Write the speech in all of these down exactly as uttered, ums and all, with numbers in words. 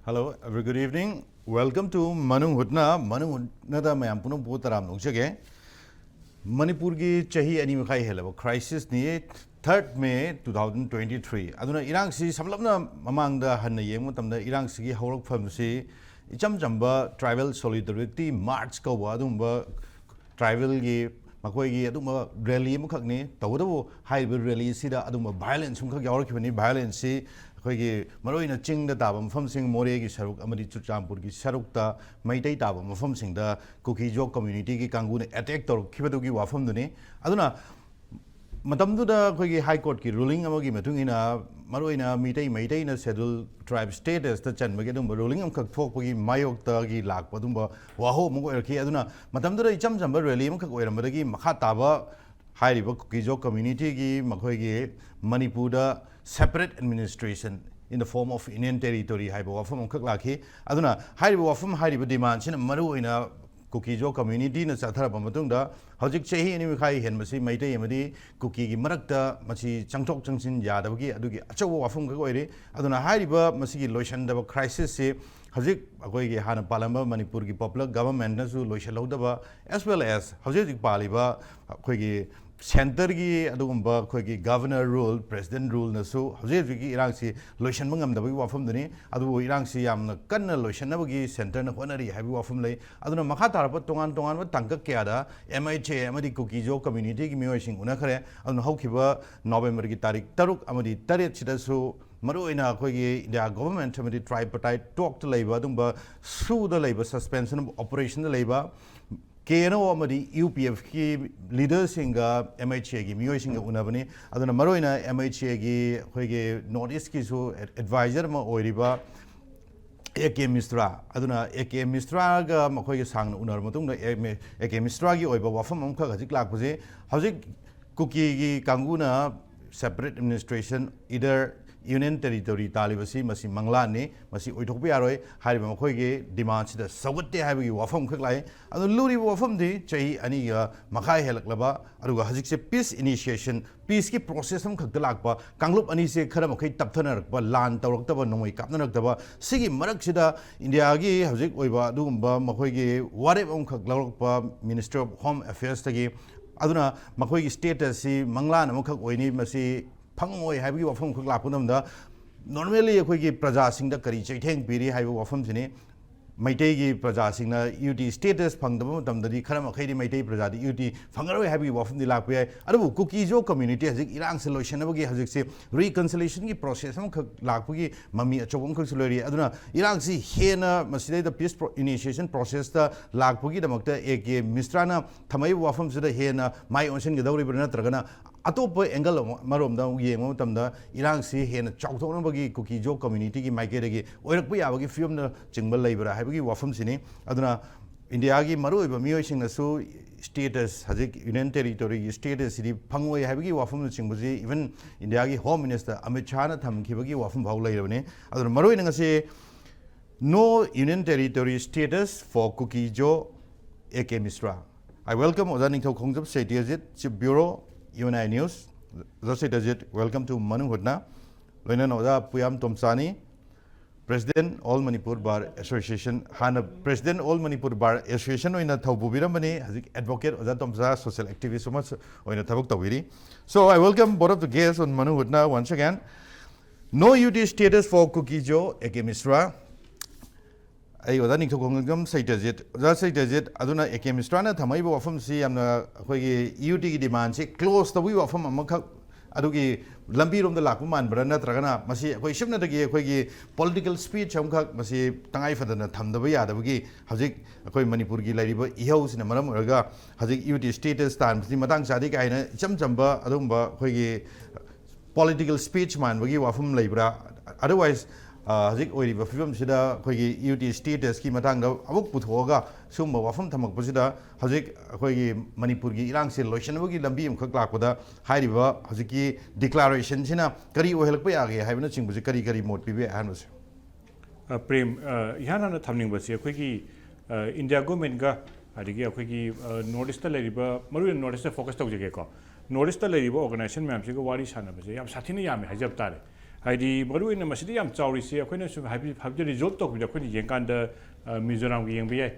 Hello, a very good evening. Welcome to ꯃꯅꯨꯡ ꯍꯨꯠꯅ꯫ ꯃꯅꯨꯡ ꯍꯨꯠꯅꯗ ꯃꯌꯥꯝ ꯄꯨꯝꯅꯃꯛꯄꯨ ꯇꯔꯥꯝꯅ ꯑꯣꯛꯆꯒꯦ꯫ ꯃꯅꯤꯄꯨꯔꯒꯤ ꯆꯍꯤ ꯑꯅꯤ ꯃꯈꯥꯏ ꯍꯦꯜꯂꯕ crisis ꯅꯤ, third May two thousand twenty three꯫ ꯑꯗꯨꯅ ꯏꯔꯥꯡꯁꯤ ꯁꯝꯂꯞꯅ ꯃꯃꯥꯡꯗ ꯍꯟꯅ ꯌꯦꯡꯕ ꯃꯇꯝꯗ ꯏꯔꯥꯡꯁꯤꯒꯤ ꯍꯧꯔꯛꯐꯝꯁꯤ ꯏꯆꯝ ꯆꯝꯕ tribal solidarity march ꯀꯧꯕ ꯑꯗꯨꯒꯨꯝꯕ tribal ꯒꯤ ꯃꯈꯣꯏꯒꯤ ꯑꯗꯨꯒꯨꯝꯕ rally ꯑꯃꯈꯛꯅꯤ꯫ ꯇꯧꯕꯇꯕꯨ ꯍꯥꯏꯔꯤꯕ rally ꯁꯤꯗ ꯑꯗꯨꯒꯨꯝꯕ violence ꯑꯃꯈꯛ ꯌꯥꯎꯔꯛꯈꯤꯕꯅꯤ꯫ Violence ꯁꯤ ꯑꯩꯈꯣꯏꯒꯤ ꯃꯔꯨꯑꯣꯏꯅ ꯆꯤꯡꯗ ꯇꯥꯕ ꯃꯐꯝꯁꯤꯡ, ꯃꯣꯔꯦꯒꯤ ꯁꯔꯨꯛ ꯑꯃꯗꯤ ꯆꯨꯔꯆꯥꯟꯄꯨꯔꯒꯤ ꯁꯔꯨꯛꯇ ꯃꯩꯇꯩ ꯇꯥꯕ ꯃꯐꯝꯁꯤꯡꯗ ꯀꯨꯀꯤ ꯖꯣ community ꯒꯤ ꯀꯥꯡꯕꯨꯅ attack ꯇꯧꯔꯛꯈꯤꯕꯗꯨꯒꯤ ꯋꯥꯐꯝꯗꯨꯅꯤ꯫ ꯑꯗꯨꯅ ꯃꯇꯝꯗꯨꯗ ꯑꯩꯈꯣꯏꯒꯤ High Court ꯀꯤ ruling ꯑꯃꯒꯤ ꯃꯇꯨꯡ ꯏꯟꯅ ꯃꯔꯨꯑꯣꯏꯅ ꯃꯤꯇꯩ, ꯃꯩꯇꯩꯅ Scheduled Tribe status ꯇ ꯆꯟꯕꯒꯤ ꯑꯗꯨꯒꯨꯝꯕ ruling ꯑꯃꯈꯛ ꯊꯣꯛꯄꯒꯤ ꯃꯥꯌꯣꯛꯇꯒꯤ ꯂꯥꯛꯄ ꯑꯗꯨꯒꯨꯝꯕ ꯋꯥꯍꯧ ꯑꯃ ꯑꯣꯏꯔꯛꯈꯤ꯫ ꯑꯗꯨꯅ ꯃꯇꯝꯗꯨꯗ ꯏꯆꯝ ꯆꯝꯕ rally ꯑꯃꯈꯛ ꯑꯣꯏꯔꯝꯕꯗꯒꯤ ꯃꯈꯥ ꯇꯥꯕ ꯍꯥꯏꯔꯤꯕ ꯀꯨꯀꯤ ꯖꯣ community ꯒꯤ ꯃꯈꯣꯏꯒꯤ ꯃꯅꯤꯄꯨꯔꯗ separate administration in the form of Union Territory ꯍꯥꯏꯕ ꯋꯥꯐꯝ ꯑꯃꯈꯛ ꯂꯥꯛꯈꯤ꯫ ꯑꯗꯨꯅ ꯍꯥꯏꯔꯤꯕ ꯋꯥꯐꯝ, ꯍꯥꯏꯔꯤꯕ demand ꯁꯤꯅ ꯃꯔꯨꯑꯣꯏꯅ ꯀꯨꯀꯤ ꯖꯣ community ꯅ ꯆꯠꯊꯔꯕ ꯃꯇꯨꯡꯗ ꯍꯧꯖꯤꯛ ꯆꯍꯤ ꯑꯅꯤ ꯃꯈꯥꯏ ꯍꯦꯟꯕꯁꯤ ꯃꯩꯇꯩ ꯑꯃꯗꯤ ꯀꯨꯀꯤꯒꯤ ꯃꯔꯛꯇ ꯃꯁꯤ ꯆꯪꯊꯣꯛ ꯆꯪꯁꯤꯟ ꯌꯥꯗꯕꯒꯤ ꯑꯗꯨꯒꯤ ꯑꯆꯧꯕ ꯋꯥꯐꯝ ꯈꯛ ꯑꯣꯏꯔꯤ꯫ ꯑꯗꯨꯅ ꯍꯥꯏꯔꯤꯕ ꯃꯁꯤꯒꯤ ꯂꯣꯏꯁꯤꯟꯗꯕ crisis ꯁꯤ ꯍꯧꯖꯤꯛ ꯑꯩꯈꯣꯏꯒꯤ ꯍꯥꯟꯅ ꯄꯥꯜꯂꯝꯕ ꯃꯅꯤꯄꯨꯔꯒꯤ ꯄꯣꯄꯨꯂꯔ ꯒꯚꯔꯟꯃꯦꯟꯠꯅꯁꯨ ꯂꯣꯏꯁꯤꯜꯍꯧꯗꯕ, as well as ꯍꯧꯖꯤꯛ ꯍꯧꯖꯤꯛ ꯄꯥꯜꯂꯤꯕ ꯑꯩꯈꯣꯏꯒꯤ ꯁꯦꯟꯇꯔꯒꯤ ꯑꯗꯨꯒꯨꯝꯕ ꯑꯩꯈꯣꯏꯒꯤ ꯒꯚꯔꯅꯔ ꯔꯨꯜ, ꯄ꯭ꯔꯦꯁꯤꯗꯦꯟꯠ ꯔꯨꯜꯅꯁꯨ ꯍꯧꯖꯤꯛ ꯍꯧꯖꯤꯛꯀꯤ ꯏꯔꯥꯡꯁꯤ ꯂꯣꯏꯁꯤꯟꯕ ꯉꯝꯗꯕꯒꯤ ꯋꯥꯐꯝꯗꯨꯅꯤ꯫ ꯑꯗꯨꯕꯨ ꯏꯔꯥꯡꯁꯤ ꯌꯥꯝꯅ ꯀꯟꯅ ꯂꯣꯏꯁꯤꯟꯅꯕꯒꯤ ꯁꯦꯟꯇꯔꯅ ꯍꯣꯠꯅꯔꯤ ꯍꯥꯏꯕꯒꯤ ꯋꯥꯐꯝ ꯂꯩ꯫ ꯑꯗꯨꯅ ꯃꯈꯥ ꯇꯥꯔꯛꯄ ꯇꯣꯉꯥꯟ ꯇꯣꯉꯥꯟꯕ ꯇꯥꯡꯀꯛ ꯀꯌꯥꯗ ꯑꯦꯝ ꯑꯩꯆ ꯑꯦ ꯑꯃꯗꯤ ꯀꯨꯀꯤ ꯖꯣ community ꯒꯤ ꯃꯤꯑꯣꯏꯁꯤꯡ ꯎꯅꯈ꯭ꯔꯦ꯫ ꯑꯗꯨꯅ ꯍꯧꯈꯤꯕ ꯅꯣꯕꯦꯝꯕꯔꯒꯤ ꯇꯥꯔꯤꯛ ꯇꯔꯨꯛ ꯑꯃꯗꯤ ꯇꯔꯦꯠꯁꯤꯗꯁꯨ ꯃꯔꯨꯑꯣꯏꯅ ꯑꯩꯈꯣꯏꯒꯤ ꯏꯟꯗꯤꯌꯥ ꯒꯣꯚꯔꯟꯃꯦꯟꯠ ꯑꯃꯗꯤ tripartite talk ꯇ ꯂꯩꯕ ꯑꯗꯨꯒꯨꯝꯕ ꯁꯨꯗ ꯂꯩꯕ, suspension of operation ꯗ ꯂꯩꯕ ꯀꯦ ꯑꯦꯟ ꯑꯣ ꯑꯃꯗꯤ ꯌꯨ ꯄꯤ ꯑꯦꯐ ꯀꯤ ꯂꯤꯗꯔꯁꯤꯡꯒ ꯑꯦꯝ ꯑꯩꯆ ꯑꯦ ꯒꯤ ꯃꯤꯑꯣꯏꯁꯤꯡꯒ ꯎꯅꯕꯅꯤ꯫ ꯑꯗꯨꯅ ꯃꯔꯨꯑꯣꯏꯅ ꯑꯦꯝ ꯑꯩꯆ ꯑꯦ ꯒꯤ ꯑꯩꯈꯣꯏꯒꯤ ꯅꯣꯔꯠ ꯏꯁ꯭ꯠꯀꯤꯁꯨ ꯑꯦꯗꯚꯥꯏꯖꯔ ꯑꯃ ꯑꯣꯏꯔꯤꯕ ꯑꯦ ꯀꯦ ꯃꯤꯁ꯭ꯔꯥ, ꯑꯗꯨꯅ ꯑꯦ ꯀꯦ ꯃꯤꯁ꯭ꯔꯥꯒ ꯃꯈꯣꯏꯒ ꯁꯥꯡꯅ ꯎꯅꯔꯕ ꯃꯇꯨꯡꯗ ꯑꯦ ꯃꯦ-, ꯑꯦ ꯀꯦ ꯃꯤꯁ꯭ꯔꯥꯒꯤ ꯑꯣꯏꯕ ꯋꯥꯐꯝ ꯑꯃꯈꯛ ꯍꯧꯖꯤꯛ ꯂꯥꯛꯄꯁꯦ, ꯍꯧꯖꯤꯛ ꯀꯨꯀꯤꯒꯤ ꯀꯥꯡꯕꯨꯅ separate administration, either union territory ꯇꯥꯜꯂꯤꯕꯁꯤ ꯃꯁꯤ ꯃꯪꯂꯥꯟꯅꯤ, ꯃꯁꯤ ꯑꯣꯏꯊꯣꯛꯄ ꯌꯥꯔꯣꯏ꯫ ꯍꯥꯏꯔꯤꯕ ꯃꯈꯣꯏꯒꯤ ꯗꯤꯃꯥꯟꯁꯤꯗ ꯁꯧꯒꯠꯇꯦ ꯍꯥꯏꯕꯒꯤ ꯋꯥꯐꯝ ꯈꯛ ꯂꯥꯛꯏ꯫ ꯑꯗꯨ ꯂꯨꯔꯤꯕ ꯋꯥꯐꯝꯗꯤ ꯆꯍꯤ ꯑꯅꯤꯒ ꯃꯈꯥꯏ ꯍꯦꯜꯂꯛꯂꯕ, ꯑꯗꯨꯒ ꯍꯧꯖꯤꯛꯁꯦ ꯄꯤꯁ ꯏꯅꯤꯁꯤꯌꯦꯁꯟ, ꯄꯤꯁꯀꯤ ꯄ꯭ꯔꯣꯁꯦꯁ ꯑꯃꯈꯛꯇ ꯂꯥꯛꯄ, ꯀꯥꯡꯂꯨꯞ ꯑꯅꯤꯁꯦ ꯈꯔ ꯃꯈꯩ ꯇꯞꯊꯅꯔꯛꯄ, ꯂꯥꯟ ꯇꯧꯔꯛꯇꯕ, ꯅꯣꯡꯃꯩ ꯀꯥꯞꯅꯔꯛꯇꯕ, ꯁꯤꯒꯤ ꯃꯔꯛꯁꯤꯗ ꯏꯟꯗꯤꯌꯥꯒꯤ ꯍꯧꯖꯤꯛ ꯑꯣꯏꯕ ꯑꯗꯨꯒꯨꯝꯕ ꯃꯈꯣꯏꯒꯤ ꯋꯥꯔꯦꯞ ꯑꯃꯈꯛ ꯂꯧꯔꯛꯄ Ministry of Home Affairsꯇꯒꯤ꯫ ꯑꯗꯨꯅ ꯃꯈꯣꯏꯒꯤ ꯁ꯭ꯇꯦꯇꯁꯁꯤ ꯃꯪꯂꯥꯟ ꯑꯃꯈꯛ ꯑꯣꯏꯅꯤ, ꯃꯁꯤ ꯐꯪꯉꯣꯏ ꯍꯥꯏꯕꯒꯤ ꯋꯥꯐꯝ ꯈꯛ ꯂꯥꯛꯄ ꯃꯇꯝꯗ, ꯅꯣꯔꯃꯦꯜꯂꯤ ꯑꯩꯈꯣꯏꯒꯤ ꯄ꯭ꯔꯖꯥꯁꯤꯡꯗ ꯀꯔꯤ ꯆꯩꯊꯦꯡ ꯄꯤꯔꯤ ꯍꯥꯏꯕ ꯋꯥꯐꯝꯁꯤꯅꯤ꯫ ꯃꯩꯇꯩꯒꯤ ꯄ꯭ꯔꯖꯥꯁꯤꯡꯅ ꯌꯨ ꯇꯤ ꯁ꯭ꯇꯦꯇꯁ ꯐꯪꯗꯕ ꯃꯇꯝꯗꯗꯤ ꯈꯔ ꯃꯈꯩꯗꯤ ꯃꯩꯇꯩ ꯄ꯭ꯔꯖꯥꯗꯤ ꯌꯨ ꯇꯤ ꯐꯪꯉꯔꯣꯏ ꯍꯥꯏꯕꯒꯤ ꯋꯥꯐꯝꯗꯤ ꯂꯥꯛꯄ ꯌꯥꯏ꯫ ꯑꯗꯨꯕꯨ ꯀꯨꯀꯤꯖꯣ ꯀꯝꯃ꯭ꯌꯨꯅꯤꯇꯤ ꯍꯧꯖꯤꯛ ꯏꯔꯥꯡꯁꯦ ꯂꯣꯏꯁꯤꯟꯅꯕꯒꯤ ꯍꯧꯖꯤꯛꯁꯦ ꯔꯤꯀꯟꯁꯤꯂꯦꯁꯟꯒꯤ ꯄ꯭ꯔꯣꯁꯦꯁ ꯑꯃꯈꯛ ꯂꯥꯛꯄꯒꯤ ꯃꯃꯤ ꯑꯆꯧꯕ ꯑꯃꯈꯛꯁꯨ ꯂꯩꯔꯤ꯫ ꯑꯗꯨꯅ ꯏꯔꯥꯡꯁꯤ ꯍꯦꯟꯅ ꯃꯁꯤꯗꯩꯗ ꯄꯤꯁ ꯄ꯭ꯔꯣ-, ꯏꯅꯤꯁꯤꯌꯦꯁꯟ ꯄ꯭ꯔꯣꯁꯦꯁꯇ ꯂꯥꯛꯄꯒꯤꯗꯃꯛꯇ ꯑꯦ ꯀꯦ ꯃꯤꯁ꯭ꯔꯥꯅ ꯊꯝꯃꯛꯏꯕ ꯋꯥꯐꯝꯁꯤꯗ ꯍꯦꯟꯅ ꯃꯥꯏ ꯑꯣꯟꯁꯤꯟꯒꯗꯧꯔꯤꯕ꯭ꯔꯥ, ꯅꯠꯇ꯭ꯔꯒꯅ ꯑꯇꯣꯞꯄ ꯑꯦꯡꯒꯜ ꯑꯃ-, ꯑꯃꯔꯣꯝꯗ ꯑꯃꯨꯛ ꯌꯦꯡꯕ ꯃꯇꯝꯗ ꯏꯔꯥꯡꯁꯤ ꯍꯦꯟꯅ ꯆꯥꯎꯊꯣꯛꯅꯕꯒꯤ ꯀꯨꯀꯤꯖꯣ ꯀꯝꯃ꯭ꯌꯨꯅꯤꯇꯤꯒꯤ ꯃꯥꯏꯀꯩꯗꯒꯤ ꯑꯣꯏꯔꯛꯄ ꯌꯥꯕꯒꯤ ꯐꯤꯕꯝꯅꯆꯤꯡꯕ ꯂꯩꯕ꯭ꯔꯥ ꯍꯥꯏꯕꯒꯤ ꯋꯥꯐꯝꯁꯤꯅꯤ꯫ ꯑꯗꯨꯅ ꯏꯟꯗꯤꯌꯥꯒꯤ ꯃꯔꯨꯑꯣꯏꯕ ꯃꯤꯑꯣꯏꯁꯤꯡꯅꯁꯨ ꯁ꯭ꯇꯦꯇꯁ, ꯍꯧꯖꯤꯛ ꯌꯨꯅꯤꯌꯟ ꯇꯦꯔꯤꯇꯣꯔꯤꯒꯤ ꯁ꯭ꯇꯦꯇꯁꯁꯤꯗꯤ ꯐꯪꯉꯣꯏ ꯍꯥꯏꯕꯒꯤ ꯋꯥꯐꯝꯅꯆꯤꯡꯕꯁꯤ ꯏꯚꯟ ꯏꯟꯗꯤꯌꯥꯒꯤ ꯍꯣꯝ ꯃꯤꯅꯤꯁꯇꯔ ꯑꯃꯤꯠ ꯁꯥꯍꯅ ꯊꯝꯈꯤꯕꯒꯤ ꯋꯥꯐꯝ ꯐꯥꯎ ꯂꯩꯔꯕꯅꯤ꯫ ꯑꯗꯨꯅ ꯃꯔꯨꯑꯣꯏꯅ ꯉꯁꯤ No Union Territory Status for Kuki-Zo, A K Mishra. I welcome ꯑꯣꯖꯥ ꯅꯤꯡꯊꯧ ꯈꯣꯡꯖꯞ ꯁꯩꯇ꯭ꯌꯖꯤꯠ, Chief Bureau, U N I News. ꯑꯣꯖꯥ ꯁꯩꯇ꯭ꯌꯖꯤꯠ, welcome to ꯃꯅꯨꯡ ꯍꯨꯠꯅ꯫ ꯂꯣꯏꯅꯅ ꯑꯣꯖꯥ ꯄꯨꯌꯥꯝ ꯇꯣꯝꯆꯥꯅꯤ, President All Manipur Bar Association, ꯍꯥꯟꯅ President All Manipur Bar Association ꯑꯣꯏꯅ ꯊꯧ ꯄꯨꯕꯤꯔꯝꯕꯅꯤ, ꯍꯧꯖꯤꯛ Advocate ꯑꯣꯖꯥ ꯇꯣꯝꯆꯥ social activist ꯑꯃꯁꯨ ꯑꯣꯏꯅ ꯊꯕꯛ ꯇꯧꯕꯤꯔꯤ꯫ So I welcome both of the guests on ꯃꯅꯨꯡ ꯍꯨꯠꯅ once again. No U T status for Kuki-Zo, A K Mishra. ꯑꯩ ꯑꯣꯖꯥ ꯅꯤꯡꯊꯧ ꯈꯣꯡꯖꯝ ꯁꯩꯇ꯭ꯌꯖꯤꯠ, ꯑꯣꯖꯥ ꯁꯩꯇ꯭ꯌꯖꯤꯠ, ꯑꯗꯨꯅ ꯑꯦ ꯀꯦ ꯃꯤꯁ꯭ꯔꯥꯅ ꯊꯝꯃꯛꯏꯕ ꯋꯥꯐꯝꯁꯤ ꯌꯥꯝꯅ ꯑꯩꯈꯣꯏꯒꯤ ꯌꯨ ꯇꯤꯒꯤ ꯗꯤꯃꯥꯟꯁꯤ ꯀ꯭ꯂꯣꯖ ꯇꯧꯕꯒꯤ ꯋꯥꯐꯝ ꯑꯃꯈꯛ, ꯑꯗꯨꯒꯤ ꯂꯝꯕꯤꯔꯣꯝꯗ ꯂꯥꯛꯄ ꯃꯥꯟꯕ꯭ꯔꯥ, ꯅꯠꯇ꯭ꯔꯒꯅ ꯃꯁꯤ ꯑꯩꯈꯣꯏ ꯁꯨꯞꯅꯇꯒꯤ ꯑꯩꯈꯣꯏꯒꯤ ꯄꯣꯂꯤꯇꯤꯀꯦꯜ ꯁ꯭ꯄꯤꯆ ꯑꯃꯈꯛ ꯃꯁꯤ ꯇꯉꯥꯏ ꯐꯗꯅ ꯊꯝꯗꯕ ꯌꯥꯗꯕꯒꯤ ꯍꯧꯖꯤꯛ ꯑꯩꯈꯣꯏ ꯃꯅꯤꯄꯨꯔꯒꯤ ꯂꯩꯔꯤꯕ ꯏꯍꯧꯁꯤꯅ ꯃꯔꯝ ꯑꯣꯏꯔꯒ ꯍꯧꯖꯤꯛ ꯌꯨ ꯇꯤ ꯁ꯭ꯇꯦꯇꯁ ꯇꯥꯟꯕꯁꯤ ꯃꯇꯥꯡ ꯆꯥꯗꯦ ꯀꯥꯏꯅ ꯏꯆꯝ ꯆꯝꯕ ꯑꯗꯨꯒꯨꯝꯕ ꯑꯩꯈꯣꯏꯒꯤ ꯄꯣꯂꯤꯇꯤꯀꯦꯜ ꯁ꯭ꯄꯤꯆ ꯃꯥꯟꯕꯒꯤ ꯋꯥꯐꯝ ꯂꯩꯕ꯭ꯔꯥ? Otherwise, ꯑ, ꯍꯧꯖꯤꯛ ꯑꯣꯏꯔꯤꯕ ꯐꯤꯕꯝꯁꯤꯗ ꯑꯩꯈꯣꯏꯒꯤ ꯌꯨ ꯇꯤ ꯁ꯭ꯇꯦꯇꯁꯀꯤ ꯃꯇꯥꯡꯗ ꯑꯃꯨꯛ ꯄꯨꯊꯣꯛꯑꯒ ꯁꯤꯒꯨꯝꯕ ꯋꯥꯐꯝ ꯊꯝꯃꯛꯄꯁꯤꯗ ꯍꯧꯖꯤꯛ ꯑꯩꯈꯣꯏꯒꯤ ꯃꯅꯤꯄꯨꯔꯒꯤ ꯏꯔꯥꯡꯁꯦ ꯂꯣꯏꯁꯤꯟꯅꯕꯒꯤ ꯂꯝꯕꯤ ꯑꯃꯈꯛ ꯂꯥꯛꯄꯗ ꯍꯥꯏꯔꯤꯕ ꯍꯧꯖꯤꯛꯀꯤ ꯗꯤꯀ꯭ꯂꯥꯔꯦꯁꯟꯁꯤꯅ ꯀꯔꯤ ꯑꯣꯏꯍꯜꯂꯛꯄ ꯌꯥꯒꯦ ꯍꯥꯏꯕꯅꯆꯤꯡꯕꯁꯦ ꯀꯔꯤ ꯀꯔꯤ ꯃꯣꯠ ꯄꯤꯕ ꯌꯥꯏ? ꯑꯍꯥꯟꯕꯁꯦ꯫ ꯑ, ꯄ꯭ꯔꯦꯝ, ꯑ, ꯏꯍꯥꯟ ꯍꯥꯟꯅ ꯊꯝꯅꯤꯡꯕꯁꯦ ꯑꯩꯈꯣꯏꯒꯤ, ꯑ, ꯏꯟꯗꯤꯌꯥ ꯒꯣꯔꯃꯦꯟꯒ ꯑꯗꯒꯤ ꯑꯩꯈꯣꯏꯒꯤ, ꯑ, ꯅꯣꯔꯠ ꯏꯁꯇ ꯂꯩꯔꯤꯕ, ꯃꯔꯨꯑꯣꯏꯅ ꯅꯣꯔꯠ ꯏꯁꯇ ꯐꯣꯀꯁ ꯇꯧꯖꯒꯦꯀꯣ꯫ ꯅꯣꯔꯠ ꯏꯁꯇ ꯂꯩꯔꯤꯕ ꯑꯣꯔꯒꯅꯥꯏꯖꯦꯁꯟ ꯃꯌꯥꯝꯁꯤꯒ ꯋꯥꯔꯤ ꯁꯥꯟꯅꯕꯁꯦ ꯌꯥꯝ ꯁꯥꯊꯤꯅ ꯌꯥꯝꯃꯦ ꯍꯥꯏꯖꯕ ꯇꯥꯔꯦ꯫ ꯍꯥꯏꯗꯤ ꯃꯔꯨꯑꯣꯏꯅ ꯃꯁꯤꯗ ꯌꯥꯝ ꯆꯥꯎꯔꯤꯁꯦ ꯑꯩꯈꯣꯏꯅ ꯁꯨꯝ ꯍꯥꯏꯕꯗꯤ, ꯍꯥꯏꯕꯗꯤ ꯔꯤꯖꯣꯜꯕ ꯇꯧꯕꯤꯗ ꯑꯩꯈꯣꯏꯅ ꯌꯦꯡꯀꯥꯟꯗ, ꯑ, ꯃꯤꯖꯣꯔꯥꯝꯒꯤ ꯌꯦꯡꯕ ꯌꯥꯏ,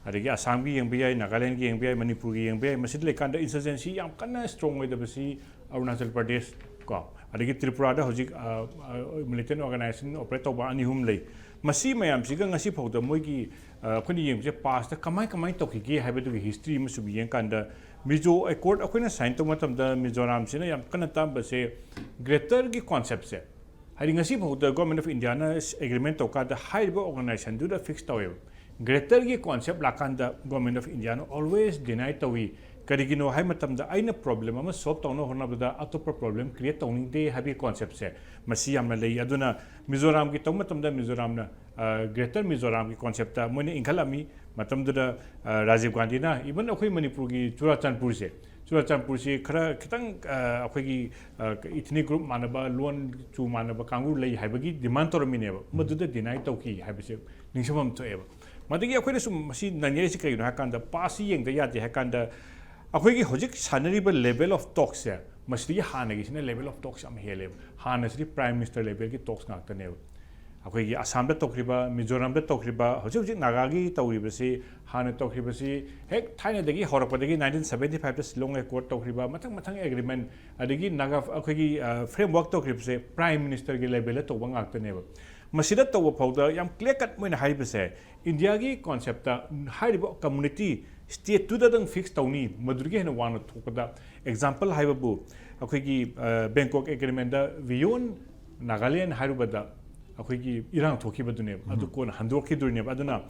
ꯑꯗꯒꯤ ꯑꯁꯥꯝꯒꯤ ꯌꯦꯡꯕ ꯌꯥꯏ, ꯅꯥꯒꯥꯂꯦꯟꯒꯤ ꯌꯦꯡꯕ ꯌꯥꯏ, ꯃꯅꯤꯄꯨꯔꯒꯤ ꯌꯦꯡꯕ ꯌꯥꯏ꯫ ꯃꯁꯤꯗ ꯂꯩꯀꯥꯟꯗ ꯏꯟꯁꯔꯖꯦꯟꯁꯤ ꯌꯥꯝ ꯀꯟꯅ ꯁ꯭ꯇꯔꯣꯡ ꯑꯣꯏꯗꯕꯁꯤ ꯑꯔꯨꯅꯥꯆꯜ ꯄ꯭ꯔꯗꯦꯁ ꯀꯣ, ꯑꯗꯒꯤ ꯇ꯭ꯔꯤꯄꯨꯔꯥꯗ ꯍꯧꯖꯤꯛ, ꯑ, ꯑ, ꯃꯤꯂꯤꯇꯦꯟ ꯑꯣꯔꯒꯅꯥꯏꯖꯦꯁꯟ ꯑꯣꯄꯔꯦꯠ ꯇꯧꯕ ꯑꯅꯤ ꯑꯍꯨꯝ ꯂꯩ꯫ ꯃꯁꯤ ꯃꯌꯥꯝꯁꯤꯒ ꯉꯁꯤ ꯐꯥꯎꯗ ꯃꯣꯏꯒꯤ, ꯑ, ꯑꯩꯈꯣꯏꯅ ꯌꯦꯡꯕꯁꯦ ꯄꯥꯁꯇ ꯀꯃꯥꯏ ꯀꯃꯥꯏ ꯇꯧꯈꯤꯒꯦ ꯍꯥꯏꯕꯗꯨꯒꯤ ꯍꯤꯁꯇ꯭ꯔꯤ ꯑꯃ ꯁꯨꯝ ꯌꯦꯡꯀꯥꯟꯗ, ꯃꯤꯖꯣ ꯑꯦꯀꯣꯔꯗ ꯑꯩꯈꯣꯏꯅ ꯁꯥꯏꯟ ꯇꯧꯕ ꯃꯇꯝꯗ ꯃꯤꯖꯣꯔꯥꯝꯁꯤꯅ ꯌꯥꯝ ꯀꯟꯅ ꯇꯥꯝꯕꯁꯦ ꯒ꯭ꯔꯦꯇꯔꯒꯤ ꯀꯣꯟꯁꯦꯞꯁꯦ꯫ ꯍꯥꯏꯗꯤ ꯉꯁꯤ ꯐꯥꯎꯗ ꯒꯣꯔꯃꯦꯟ ꯑꯣꯐ ꯏꯟꯗꯤꯌꯥꯅ ꯑꯦꯒ꯭ꯔꯤꯃꯦꯟ ꯇꯧꯀꯥꯟꯗ ꯍꯥꯏꯔꯤꯕ ꯑꯣꯔꯒꯅꯥꯏꯖꯦꯁꯟꯗꯨꯗ ꯐꯤꯛꯁ ꯇꯧꯋꯦꯕ꯫ ꯒ꯭ꯔꯦꯇꯔꯒꯤ ꯀꯣꯟꯁꯦꯞ ꯂꯥꯛꯀꯥꯟꯗ ꯒꯣꯔꯃꯦꯟ ꯑꯣꯐ ꯏꯟꯗꯤꯌꯥꯅ ꯑꯣꯜꯋꯦꯁ ꯗꯤꯅꯥꯏ ꯇꯧꯏ꯫ ꯀꯔꯤꯒꯤꯅꯣ ꯍꯥꯏ ꯃꯇꯝꯗ ꯑꯩꯅ ꯄ꯭ꯔꯣꯕ꯭ꯂꯦꯝ ꯑꯃ ꯁꯣꯜꯕ ꯇꯧꯅꯕ ꯍꯣꯠꯅꯕꯗ ꯑꯇꯣꯞꯄ ꯄ꯭ꯔꯣꯕ꯭ꯂꯦꯝ ꯀ꯭ꯔꯤꯌꯦꯠ ꯇꯧꯅꯤꯡꯗꯦ ꯍꯥꯏꯕꯒꯤ ꯀꯣꯟꯁꯦꯞꯁꯦ ꯃꯁꯤ ꯌꯥꯝꯅ ꯂꯩ꯫ ꯑꯗꯨꯅ ꯃꯤꯖꯣꯔꯥꯝꯒꯤ ꯇꯧꯕ ꯃꯇꯝꯗ ꯃꯤꯖꯣꯔꯥꯝꯅ, ꯑ, ꯒ꯭ꯔꯦꯇꯔ ꯃꯤꯖꯣꯔꯥꯝꯒꯤ ꯀꯣꯟꯁꯦꯞꯇ ꯃꯣꯏꯅ ꯏꯟꯈꯠꯂꯝꯃꯤ꯫ ꯃꯇꯝꯗꯨꯗ, ꯑ, ꯔꯥꯖꯤꯕ ꯒꯥꯟꯙꯤꯅ ꯏꯚꯟ ꯑꯩꯈꯣꯏ ꯃꯅꯤꯄꯨꯔꯒꯤ ꯆꯨꯔꯥꯆꯥꯟꯄꯨꯔꯁꯦ, ꯆꯨꯔꯥꯆꯥꯟꯄꯨꯔꯁꯤ ꯈꯔ ꯈꯤꯇꯪ, ꯑ, ꯑꯩꯈꯣꯏꯒꯤ, ꯑ, ꯏꯊꯅꯤꯛ ꯒ꯭ꯔꯨꯞ ꯃꯥꯟꯅꯕ, ꯂꯣꯟ ꯆꯨ ꯃꯥꯟꯅꯕ ꯀꯥꯡꯕꯨ ꯂꯩ ꯍꯥꯏꯕꯒꯤ ꯗꯤꯃꯥꯟ ꯇꯧꯔꯝꯃꯤꯅꯦꯕ꯫ ꯃꯗꯨꯗ ꯗꯤꯅꯥꯏ ꯇꯧꯈꯤ ꯍꯥꯏꯕꯁꯦ ꯅꯤꯡꯁꯤꯡꯐꯝ ꯊꯣꯛꯑꯦꯕ꯫ ꯃꯗꯒꯤ ꯑꯩꯈꯣꯏꯅ ꯁꯨꯝ ꯃꯁꯤ ꯅꯩꯅꯔꯤꯁꯤ ꯀꯔꯤꯒꯤꯅꯣ ꯍꯥꯏ ꯀꯥꯟꯗ, ꯄꯥꯁꯁꯤ ꯌꯦꯡꯗ ꯌꯥꯗꯦ ꯍꯥꯏ ꯀꯥꯟꯗ, ꯑꯩꯈꯣꯏꯒꯤ ꯍꯧꯖꯤꯛ ꯁꯥꯟꯅꯔꯤꯕ ꯂꯦꯚꯦꯜ ꯑꯣꯐ ꯇꯣꯛꯁꯁꯦ ꯃꯁꯤꯗꯒꯤ ꯍꯥꯟꯅꯒꯤꯁꯤꯅ ꯂꯦꯚꯦꯜ ꯑꯣꯐ ꯇꯣꯛꯁ ꯌꯥꯝ ꯍꯦꯜꯂꯦꯕ꯫ ꯍꯥꯟꯅꯁꯤꯗꯤ ꯄ꯭ꯔꯥꯏꯝ ꯃꯤꯅꯤꯁꯇꯔ ꯂꯦꯚꯦꯜꯒꯤ ꯇꯣꯛꯁ ꯉꯥꯛꯇꯅꯦꯕ꯫ ꯑꯩꯈꯣꯏꯒꯤ ꯑꯁꯥꯝꯗ ꯇꯧꯈ꯭ꯔꯤꯕ, ꯃꯤꯖꯣꯔꯥꯝꯗ ꯇꯧꯈ꯭ꯔꯤꯕ, ꯍꯧꯖꯤꯛ ꯍꯧꯖꯤꯛ ꯅꯥꯒꯥꯒꯤ ꯇꯧꯔꯤꯕꯁꯤ, ꯍꯥꯟꯅ ꯇꯧꯈ꯭ꯔꯤꯕꯁꯤ ꯍꯦꯛ ꯊꯥꯏꯅꯗꯒꯤ ꯍꯧꯔꯛꯄꯗꯒꯤ ꯅꯥꯏꯟꯇꯤꯟ ꯁꯕꯦꯟꯇꯤ ꯐꯥꯏꯚꯇ ꯁꯤꯂꯣꯡ ꯑꯦꯀꯣꯔꯗ ꯇꯧꯈ꯭ꯔꯤꯕ, ꯃꯊꯪ ꯃꯊꯪ ꯑꯦꯒ꯭ꯔꯤꯃꯦꯟ, ꯑꯗꯒꯤ ꯅꯥꯒꯥ, ꯑꯩꯈꯣꯏꯒꯤ, ꯑ, ꯐ꯭ꯔꯦꯝꯋꯥꯔꯛ ꯇꯧꯈ꯭ꯔꯤꯕꯁꯦ ꯄ꯭ꯔꯥꯏꯝ ꯃꯤꯅꯤꯁꯇꯔꯒꯤ ꯂꯦꯚꯦꯜꯗ ꯇꯧꯕ ꯉꯥꯛꯇꯅꯦꯕ꯫ ꯃꯁꯤꯗ ꯇꯧꯕ ꯐꯥꯎꯗ ꯌꯥꯝ ꯀ꯭ꯂꯤꯌꯔ ꯀꯠ ꯃꯣꯏꯅ ꯍꯥꯏꯔꯤꯕꯁꯦ, ꯏꯟꯗꯤꯌꯥꯒꯤ ꯀꯣꯟꯁꯦꯞꯇ ꯍꯥꯏꯔꯤꯕ ꯀꯝꯃꯨꯅꯤꯇꯤ ꯁ꯭ꯇꯦꯠꯇꯨꯗꯗꯪ ꯐꯤꯛꯁ ꯇꯧꯅꯤ, ꯃꯗꯨꯗꯒꯤ ꯍꯦꯟꯅ ꯋꯥꯡꯅ ꯊꯣꯛꯄꯗ꯫ ꯑꯦꯛꯖꯥꯝꯄꯜ ꯍꯥꯏꯕꯕꯨ ꯑꯩꯈꯣꯏꯒꯤ, ꯑ, ꯕꯦꯡꯀꯣꯛ ꯑꯦꯒ꯭ꯔꯤꯃꯦꯟꯗ ꯕꯤꯌꯣꯟ ꯅꯥꯒꯥꯂꯦꯟ ꯍꯥꯏꯔꯨꯕꯗ ꯑꯩꯈꯣꯏꯒꯤ ꯏꯔꯥꯡ ꯊꯣꯛꯈꯤꯕꯗꯨꯅꯦꯕ꯫ ꯑꯗꯨ ꯀꯣꯟꯅ ꯍꯟꯗꯣꯛꯈꯤꯗꯣꯏꯅꯦꯕ꯫ ꯑꯗꯨꯅ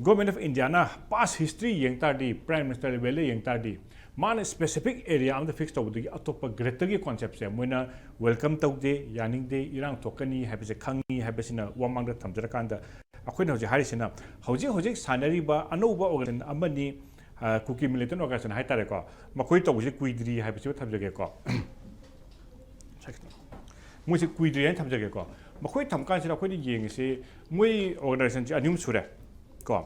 government of Indian pass history ꯌꯦꯡ ꯇꯥꯔꯗꯤ, ꯄ꯭ꯔꯥꯏꯝ ꯃꯤꯅꯤꯁꯇꯔ ꯂꯦꯚꯦꯜꯗ ꯌꯦꯡ ꯇꯥꯔꯗꯤ, ꯃꯥꯅ specific area ꯑꯃꯗ fix ꯇꯧꯕꯗꯒꯤ ꯑꯇꯣꯞꯄ greaterꯒꯤ conceptꯁꯦ ꯃꯣꯏꯅ welcome ꯇꯧꯗꯦ, ꯌꯥꯅꯤꯡꯗꯦ, ꯏꯔꯥꯡ ꯊꯣꯛꯀꯅꯤ ꯍꯥꯏꯕꯁꯦ ꯈꯪꯉꯤ ꯍꯥꯏꯕꯁꯤꯅ ꯋꯥꯃꯥꯡꯗ ꯊꯝꯖꯔꯀꯥꯟꯗ, ꯑꯩꯈꯣꯏꯅ ꯍꯧꯖꯤꯛ ꯍꯥꯏꯔꯤꯁꯤꯅ ꯍꯧꯖꯤꯛ ꯍꯧꯖꯤꯛ ꯁꯥꯟꯅꯔꯤꯕ ꯑꯅꯧꯕ organization ꯑꯃꯅꯤ, ꯑ, ꯀꯨꯀꯤ militant organization ꯍꯥꯏꯇꯥꯔꯦꯀꯣ, ꯃꯈꯣꯏ ꯇꯧꯕꯁꯤ ꯀꯨꯏꯗ꯭ꯔꯤ ꯍꯥꯏꯕꯁꯤꯃ ꯊꯝꯖꯒꯦꯀꯣ꯫ ꯃꯣꯏꯁꯦ ꯀꯨꯏꯗ꯭ꯔꯤ ꯍꯥꯏꯅ ꯊꯝꯖꯒꯦꯀꯣ꯫ ꯃꯈꯣꯏ ꯊꯝ ꯀꯥꯟꯁꯤꯗ ꯑꯩꯈꯣꯏꯅ ꯌꯦꯡꯉꯤꯁꯤ ꯃꯣꯏ organizationꯁꯤ ꯑꯅꯤ ꯑꯍꯨꯝ ꯁꯨꯔꯦ ꯀꯣ꯫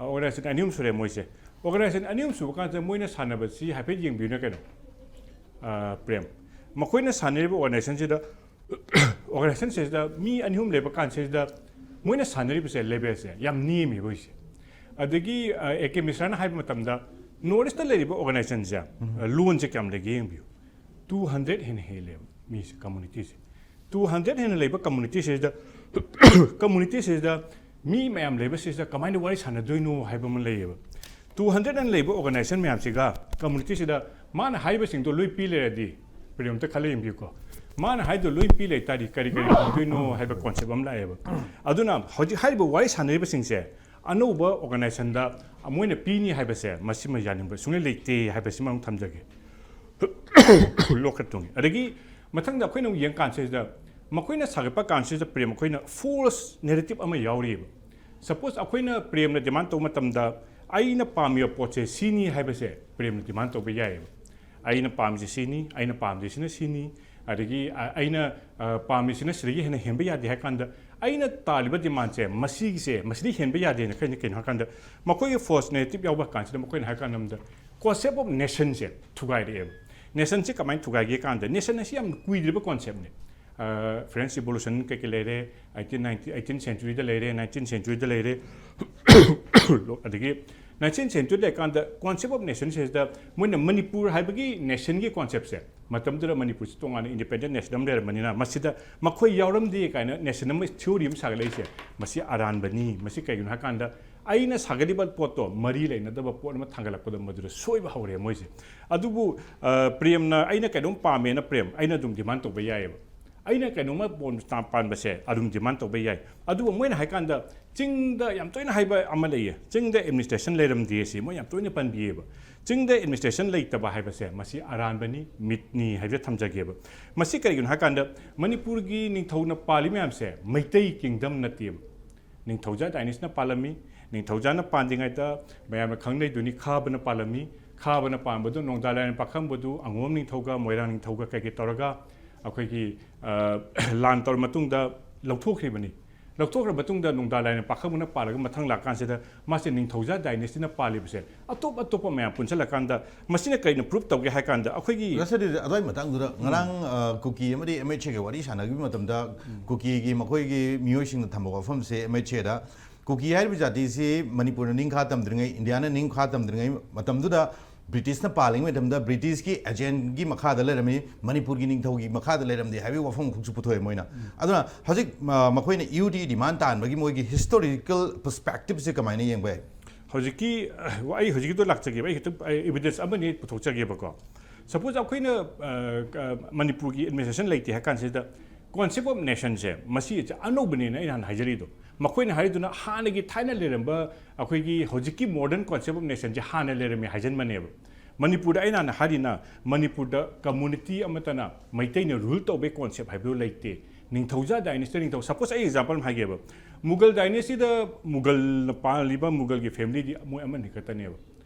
Organization ꯑꯅꯤ ꯑꯍꯨꯝ ꯁꯨꯔꯦ ꯃꯣꯏꯁꯦ꯫ Organization ꯑꯅꯤ ꯑꯍꯨꯝ ꯁꯨꯕ ꯀꯥꯟꯁꯤꯗ ꯃꯣꯏꯅ ꯁꯥꯟꯅꯕꯁꯤ ꯍꯥꯏꯐꯦꯠ ꯌꯦꯡꯕꯤꯌꯨꯅꯦ ꯀꯩꯅꯣ, ꯑ, ꯄ꯭ꯔꯦꯝ꯫ ꯃꯈꯣꯏꯅ ꯁꯥꯟꯅꯔꯤꯕ organizationꯁꯤꯗ, organizationꯁꯤꯗ ꯃꯤ ꯑꯅꯤ ꯑꯍꯨꯝ ꯂꯩꯕ ꯀꯥꯟꯁꯤꯗ ꯃꯣꯏꯅ ꯁꯥꯟꯅꯔꯤꯕꯁꯦ levelꯁꯦ ꯌꯥꯝ ꯅꯦꯝꯃꯦꯕ ꯍꯧꯖꯤꯛꯁꯦ꯫ ꯑꯗꯒꯤ, ꯑ, ꯑꯦ ꯀꯦ ꯃꯤꯁ꯭ꯔꯥꯅ ꯍꯥꯏꯕ ꯃꯇꯝꯗ North Eastꯇ ꯂꯩꯔꯤꯕ organizationꯁꯦ, ꯑ, ꯂꯣꯟꯁꯦ ꯀꯌꯥꯝ ꯂꯩꯒꯦ ꯌꯦꯡꯕꯤꯌꯨ꯫ Two hundred ꯍꯦꯟꯅ ꯍꯦꯜꯂꯦꯕ ꯃꯤꯁꯦ, communityꯁꯦ꯫ Two hundred ꯍꯦꯟꯅ ꯂꯩꯕ communityꯁꯤꯗ, communityꯁꯤꯗ ꯃꯤ ꯃꯌꯥꯝ ꯂꯩꯕꯁꯤꯗ ꯀꯃꯥꯏꯅ ꯋꯥꯔꯤ ꯁꯥꯟꯅꯗꯣꯏꯅꯣ ꯍꯥꯏꯕ ꯑꯃ ꯂꯩꯌꯦꯕ꯫ Two hundred ꯍꯦꯟꯅ ꯂꯩꯕ organization ꯃꯌꯥꯝꯁꯤꯒ communityꯁꯤꯗ ꯃꯥꯅ ꯍꯥꯏꯕꯁꯤꯡꯗꯣ ꯂꯣꯏ ꯄꯤ ꯂꯩꯔꯗꯤ, ꯄ꯭ꯔꯦꯝ, ꯑꯝꯇ ꯈꯜꯂ ꯌꯦꯡꯕꯤꯌꯨꯀꯣ꯫ ꯃꯥꯅ ꯍꯥꯏꯗꯣ ꯂꯣꯏ ꯄꯤ ꯂꯩ ꯇꯥꯔꯗꯤ ꯀꯔꯤ ꯀꯔꯤ ꯐꯪꯗꯣꯏꯅꯣ ꯍꯥꯏꯕ concept ꯑꯃ ꯂꯥꯛꯑꯦꯕ꯫ ꯑꯗꯨꯅ ꯍꯧꯖꯤꯛ ꯍꯥꯏꯔꯤꯕ ꯋꯥꯔꯤ ꯁꯥꯟꯅꯔꯤꯕꯁꯤꯡꯁꯦ ꯑꯅꯧꯕ organizationꯗ ꯃꯣꯏꯅ ꯄꯤꯅꯤ ꯍꯥꯏꯕꯁꯦ ꯃꯁꯤꯃ ꯌꯥꯅꯤꯡꯕ ꯁꯨꯡꯂꯩ ꯂꯩꯇꯦ ꯍꯥꯏꯕꯁꯤꯃ ꯑꯃꯨꯛ ꯊꯝꯖꯒꯦ꯫ ꯂꯣꯛꯈꯠꯇꯨꯅꯤ꯫ ꯑꯗꯒꯤ ꯃꯊꯪꯗ ꯑꯩꯈꯣꯏꯅ ꯑꯃꯨꯛ ꯌꯦꯡꯀꯥꯟꯁꯤꯗ ꯃꯈꯣꯏꯅ ꯁꯥꯒꯠꯄ ꯀꯥꯟꯁꯤꯗ ꯄ꯭ꯔꯦꯝ ꯑꯩꯈꯣꯏꯅ false narrative ꯑꯃ ꯌꯥꯎꯔꯤꯑꯕ꯫ Suppose ꯑꯩꯈꯣꯏꯅ ꯄ꯭ꯔꯦꯝꯅ demand ꯇꯧꯕ ꯃꯇꯝꯗ ꯑꯩꯅ ꯄꯥꯝꯃꯤꯕ ꯄꯣꯠꯁꯦ ꯁꯤꯅꯤ ꯍꯥꯏꯕꯁꯦ ꯄ꯭ꯔꯦꯝꯅ demand ꯇꯧꯕ ꯌꯥꯏꯑꯕ꯫ ꯑꯩꯅ ꯄꯥꯝꯃꯤꯁꯦ ꯁꯤꯅꯤ, ꯑꯩꯅ ꯄꯥꯝꯗ꯭ꯔꯤꯁꯤꯅ ꯁꯤꯅꯤ, ꯑꯗꯒꯤ, ꯑ, ꯑꯩꯅ, ꯑ, ꯄꯥꯝꯃꯤꯁꯤꯅ ꯁꯤꯗꯒꯤ ꯍꯦꯟꯅ ꯍꯦꯟꯕ ꯌꯥꯗꯦ ꯍꯥꯏ ꯀꯥꯟꯗ ꯑꯩꯅ ꯇꯥꯜꯂꯤꯕ demandꯁꯦ ꯃꯁꯤꯒꯤꯁꯦ, ꯃꯁꯤꯗꯒꯤ ꯍꯦꯟꯕ ꯌꯥꯗꯦꯅ ꯀꯩꯅꯣ, ꯀꯩꯅꯣ ꯍꯥꯏ ꯀꯥꯟꯗ ꯃꯈꯣꯏꯒꯤ false narrative ꯌꯥꯎꯕ ꯀꯥꯟꯁꯤꯗ ꯃꯈꯣꯏꯅ ꯍꯥꯏ ꯀꯥꯟꯗ concept of nationꯁꯦ ꯊꯨꯒꯥꯏꯔꯛꯑꯦꯕ꯫ Nationꯁꯤ ꯀꯃꯥꯏꯅ ꯊꯨꯒꯥꯏꯒꯦ ꯀꯥꯟꯗ nationꯁꯤ ꯌꯥꯝ ꯀꯨꯏꯗ꯭ꯔꯤꯕ conceptꯅꯦ꯫ ꯑ, French Revolution ꯀꯩꯀꯩ ꯂꯩꯔꯦ, eighteen ninety, eighteen centuryꯗ ꯂꯩꯔꯦ, nineteenth centuryꯗ ꯂꯩꯔꯦ꯫ ꯑꯗꯒꯤ nineteenth century ꯂꯩꯔꯀꯥꯟꯗ concept of nationꯁꯤꯗ ꯃꯣꯏꯅ ꯃꯅꯤꯄꯨꯔ ꯍꯥꯏꯕꯒꯤ nationꯒꯤ conceptꯁꯦ, ꯃꯇꯝꯗꯨꯗ ꯃꯅꯤꯄꯨꯔꯁꯤ ꯇꯣꯉꯥꯟꯅ independent nation ꯑꯃ ꯂꯩꯔꯝꯕꯅꯤꯅ ꯃꯁꯤꯗ ꯃꯈꯣꯏ ꯌꯥꯎꯔꯝꯗꯦ ꯀꯥꯏꯅ nation ꯑꯃ theory ꯑꯃ ꯁꯥꯒꯠꯂꯛꯏꯁꯦ, ꯃꯁꯤ ꯑꯔꯥꯟꯕꯅꯤ꯫ ꯃꯁꯤ ꯀꯩꯒꯤꯅꯣ ꯍꯥꯏ ꯀꯥꯟꯗ ꯑꯩꯅ ꯁꯥꯒꯠꯂꯤꯕ ꯄꯣꯠꯇꯣ ꯃꯔꯤ ꯂꯩꯅꯗꯕ ꯄꯣꯠ ꯑꯃ ꯊꯥꯡꯒꯠꯂꯛꯄꯗ ꯃꯗꯨꯗ ꯁꯣꯏꯕ ꯍꯧꯔꯦ ꯃꯣꯏꯁꯦ꯫ ꯑꯗꯨꯕꯨ, ꯑ, ꯄ꯭ꯔꯦꯝꯅ ꯑꯩꯅ ꯀꯩꯅꯣꯝ ꯄꯥꯝꯃꯦꯅ ꯄ꯭ꯔꯦꯝ ꯑꯩꯅ ꯑꯗꯨꯝ demand ꯇꯧꯕ ꯌꯥꯏꯑꯕ꯫ ꯑꯩꯅ ꯀꯩꯅꯣꯝꯃ ꯄꯣꯝ-, ꯄꯥꯟꯕꯁꯦ ꯑꯗꯨꯝ demand ꯇꯧꯕ ꯌꯥꯏ꯫ ꯑꯗꯨꯒ ꯃꯣꯏꯅ ꯍꯥꯏ ꯀꯥꯟꯗ ꯆꯤꯡꯗ ꯌꯥꯝ ꯇꯣꯏꯅ ꯍꯥꯏꯕ ꯑꯃ ꯂꯩꯌꯦ, ꯆꯤꯡꯗ administration ꯂꯩꯔꯝꯗꯦ ꯁꯤ ꯃꯣꯏ ꯌꯥꯝ ꯇꯣꯏꯅ ꯄꯟꯕꯤꯌꯦꯕ꯫ ꯆꯤꯡꯗ ꯑꯦꯗꯃꯤꯅꯤꯁꯇ꯭ꯔꯦꯁꯟ ꯂꯩꯇꯕ ꯍꯥꯏꯕꯁꯦ ꯃꯁꯤ ꯑꯔꯥꯟꯕꯅꯤ, ꯃꯤꯠꯅꯤ ꯍꯥꯏꯕꯁꯦ ꯊꯝꯖꯒꯦꯕ꯫ ꯃꯁꯤ ꯀꯔꯤꯒꯤꯅꯣ ꯍꯥꯏꯀꯥꯟꯗ ꯃꯅꯤꯄꯨꯔꯒꯤ ꯅꯤꯡꯊꯧꯅ ꯄꯥꯜꯂꯤ ꯃꯌꯥꯝꯁꯦ ꯃꯩꯇꯩ ꯀꯤꯡꯗꯝ ꯅꯠꯇꯦꯕ꯫ ꯅꯤꯡꯊꯧꯖꯥ ꯗꯥꯏꯅꯦꯁꯤꯅ ꯄꯥꯜꯂꯝꯃꯤ꯫ ꯅꯤꯡꯊꯧꯖꯥꯅ ꯄꯥꯟꯗ꯭ꯔꯤꯉꯩꯗ ꯃꯌꯥꯝꯅ ꯈꯪꯅꯩꯗꯨꯅꯤ, ꯈꯥꯕꯅ ꯄꯥꯜꯂꯝꯃꯤ꯫ ꯈꯥꯕꯅ ꯄꯥꯟꯕꯗꯨ ꯅꯣꯡꯗꯥ ꯂꯥꯏꯔꯦꯟ ꯄꯥꯈꯪꯕꯗꯨ ꯑꯉꯣꯝ ꯅꯤꯡꯊꯧꯒ ꯃꯣꯏꯔꯥꯡ ꯅꯤꯡꯊꯧꯒ ꯀꯩꯀꯩ ꯇꯧꯔꯒ ꯑꯩꯈꯣꯏꯒꯤ ꯂꯥꯟ ꯇꯧꯔ ꯃꯇꯨꯡꯗ ꯂꯧꯊꯣꯛꯈ꯭ꯔꯤꯕꯅꯤ꯫ ꯂꯧꯊꯣꯛꯈ꯭ꯔ ꯃꯇꯨꯡꯗ ꯅꯣꯡꯗꯥ ꯂꯥꯏꯔꯦꯟ ꯄꯥꯈꯪꯕꯅ ꯄꯥꯜꯂꯒ ꯃꯊꯪ ꯂꯥꯛꯀꯥꯟꯁꯤꯗ ꯃꯥꯁꯦ ꯅꯤꯡꯊꯧꯖꯥ ꯗꯥꯏꯅꯦꯁꯤꯅ ꯄꯥꯜꯂꯤꯕꯁꯦ ꯑꯇꯣꯞ ꯑꯇꯣꯞꯄ ꯃꯌꯥꯝ ꯄꯨꯟꯁꯤꯜꯂꯀꯥꯟꯗ ꯃꯁꯤꯅ ꯀꯔꯤꯅ ꯄ꯭ꯔꯨꯞ ꯇꯧꯒꯦ ꯍꯥꯏ ꯀꯥꯟꯗ ꯑꯩꯈꯣꯏꯒꯤ ꯔꯁꯗꯤ ꯑꯗꯨꯋꯥꯏ ꯃꯇꯥꯡꯗꯨꯗ ꯉꯔꯥꯡ ꯀꯨꯀꯤ ꯑꯃꯗꯤ ꯑꯦꯝ ꯑꯩꯆ ꯑꯦꯒ ꯋꯥꯔꯤ ꯁꯥꯟꯅꯈꯤꯕ ꯃꯇꯝꯗ ꯀꯨꯀꯤꯒꯤ ꯃꯈꯣꯏꯒꯤ ꯃꯤꯑꯣꯏꯁꯤꯡꯅ ꯊꯝꯕ ꯋꯥꯐꯝꯁꯦ ꯑꯦꯝ ꯑꯩꯆ ꯑꯦꯗ ꯀꯨꯀꯤ ꯍꯥꯏꯔꯤꯕ ꯖꯥꯇꯤꯁꯤ ꯃꯅꯤꯄꯨꯔꯅ ꯅꯤꯡꯈꯥ ꯇꯝꯗ꯭ꯔꯤꯉꯩ, ꯏꯟꯗꯤꯌꯥꯅ ꯅꯤꯡꯈꯥ ꯇꯝꯗ꯭ꯔꯤꯉꯩ ꯃꯇꯝꯗꯨꯗ ꯕ꯭ꯔꯤꯇꯤꯁꯅ ꯄꯥꯜꯂꯤꯉꯩ ꯃꯇꯝꯗ ꯕ꯭ꯔꯤꯇꯤꯁꯀꯤ ꯑꯦꯖꯦꯟꯒꯤ ꯃꯈꯥꯗ ꯂꯩꯔꯝꯃꯤ, ꯃꯅꯤꯄꯨꯔꯒꯤ ꯅꯤꯡꯊꯧꯒꯤ ꯃꯈꯥꯗ ꯂꯩꯔꯝꯗꯦ ꯍꯥꯏꯕꯒꯤ ꯋꯥꯐꯝ ꯈꯛꯁꯨ ꯄꯨꯊꯣꯛꯑꯦ ꯃꯣꯏꯅ꯫ ꯑꯗꯨꯅ ꯍꯧꯖꯤꯛ ꯃꯈꯣꯏꯅ ꯌꯨ ꯇꯤ ꯗꯤꯃꯥꯟ ꯇꯥꯟꯕꯒꯤ ꯃꯣꯏꯒꯤ ꯍꯤꯁꯇꯣꯔꯤꯀꯦꯜ ꯄꯔꯁꯄꯦꯛꯇꯤꯞꯁꯦ ꯀꯃꯥꯏꯅ ꯌꯦꯡꯕ ꯌꯥꯏ? ꯍꯧꯖꯤꯛꯀꯤ ꯑꯩ ꯍꯧꯖꯤꯛꯀꯤꯗꯣ ꯂꯥꯛꯆꯒꯦꯕ꯫ ꯑꯩ ꯈꯤꯇꯪ ꯏꯕꯤꯗꯦꯟꯁ ꯑꯃꯅꯤ ꯄꯨꯊꯣꯛꯆꯒꯦꯕꯀꯣ꯫ ꯁꯄꯣꯁ ꯑꯩꯈꯣꯏꯅ ꯃꯅꯤꯄꯨꯔꯒꯤ ꯑꯦꯗꯃꯤꯅꯤꯁꯇ꯭ꯔꯦꯁꯟ ꯂꯩꯇꯦ ꯍꯥꯏ ꯀꯥꯟꯁꯤꯗ ꯀꯣꯟꯁꯦꯞ ꯑꯣꯐ ꯅꯦꯁꯟꯁꯦ ꯃꯁꯤ ꯑꯅꯧꯕꯅꯦꯅ ꯑꯩꯅ ꯍꯥꯟꯅ ꯍꯥꯏꯖꯔꯤꯗꯣ꯫ ꯃꯈꯣꯏꯅ ꯍꯥꯏꯔꯤꯗꯨꯅ ꯍꯥꯟꯅꯒꯤ ꯊꯥꯏꯅ ꯂꯩꯔꯝꯕ ꯑꯩꯈꯣꯏꯒꯤ ꯍꯧꯖꯤꯛꯀꯤ ꯃꯣꯗꯔꯟ ꯀꯣꯟꯁꯦꯞ ꯑꯣꯐ ꯅꯦꯁꯟꯁꯦ ꯍꯥꯟꯅ ꯂꯩꯔꯝꯃꯦ ꯍꯥꯏꯖꯟꯕꯅꯦꯕ꯫ ꯃꯅꯤꯄꯨꯔꯗ ꯑꯩꯅ ꯍꯥꯟꯅ ꯍꯥꯏꯔꯤꯅ ꯃꯅꯤꯄꯨꯔꯗ ꯀꯝꯃꯨꯅꯤꯇꯤ ꯑꯃꯠꯇꯅ ꯃꯩꯇꯩꯅ ꯔꯨꯜ ꯇꯧꯕꯩ ꯀꯣꯟꯁꯦꯞ ꯍꯥꯏꯕꯗꯨ ꯂꯩꯇꯦ꯫ ꯅꯤꯡꯊꯧꯖꯥ ꯗꯥꯏꯅꯦꯁꯤꯗ ꯅꯤꯡꯊꯧ, ꯁꯄꯣꯁ ꯑꯩ ꯑꯦꯛꯖꯥꯝꯄꯜ ꯑꯃ ꯍꯥꯏꯒꯦꯕ꯫ ꯃꯨꯒꯜ ꯗꯥꯏꯅꯦꯁꯤꯗ ꯃꯨꯒꯜꯅ ꯄꯥꯜꯂꯤꯕ ꯃꯨꯒꯜꯒꯤ ꯐꯦꯃꯤꯂꯤꯗꯤ ꯃꯣꯏ ꯑꯃꯅꯤ ꯈꯛꯇꯅꯦꯕ꯫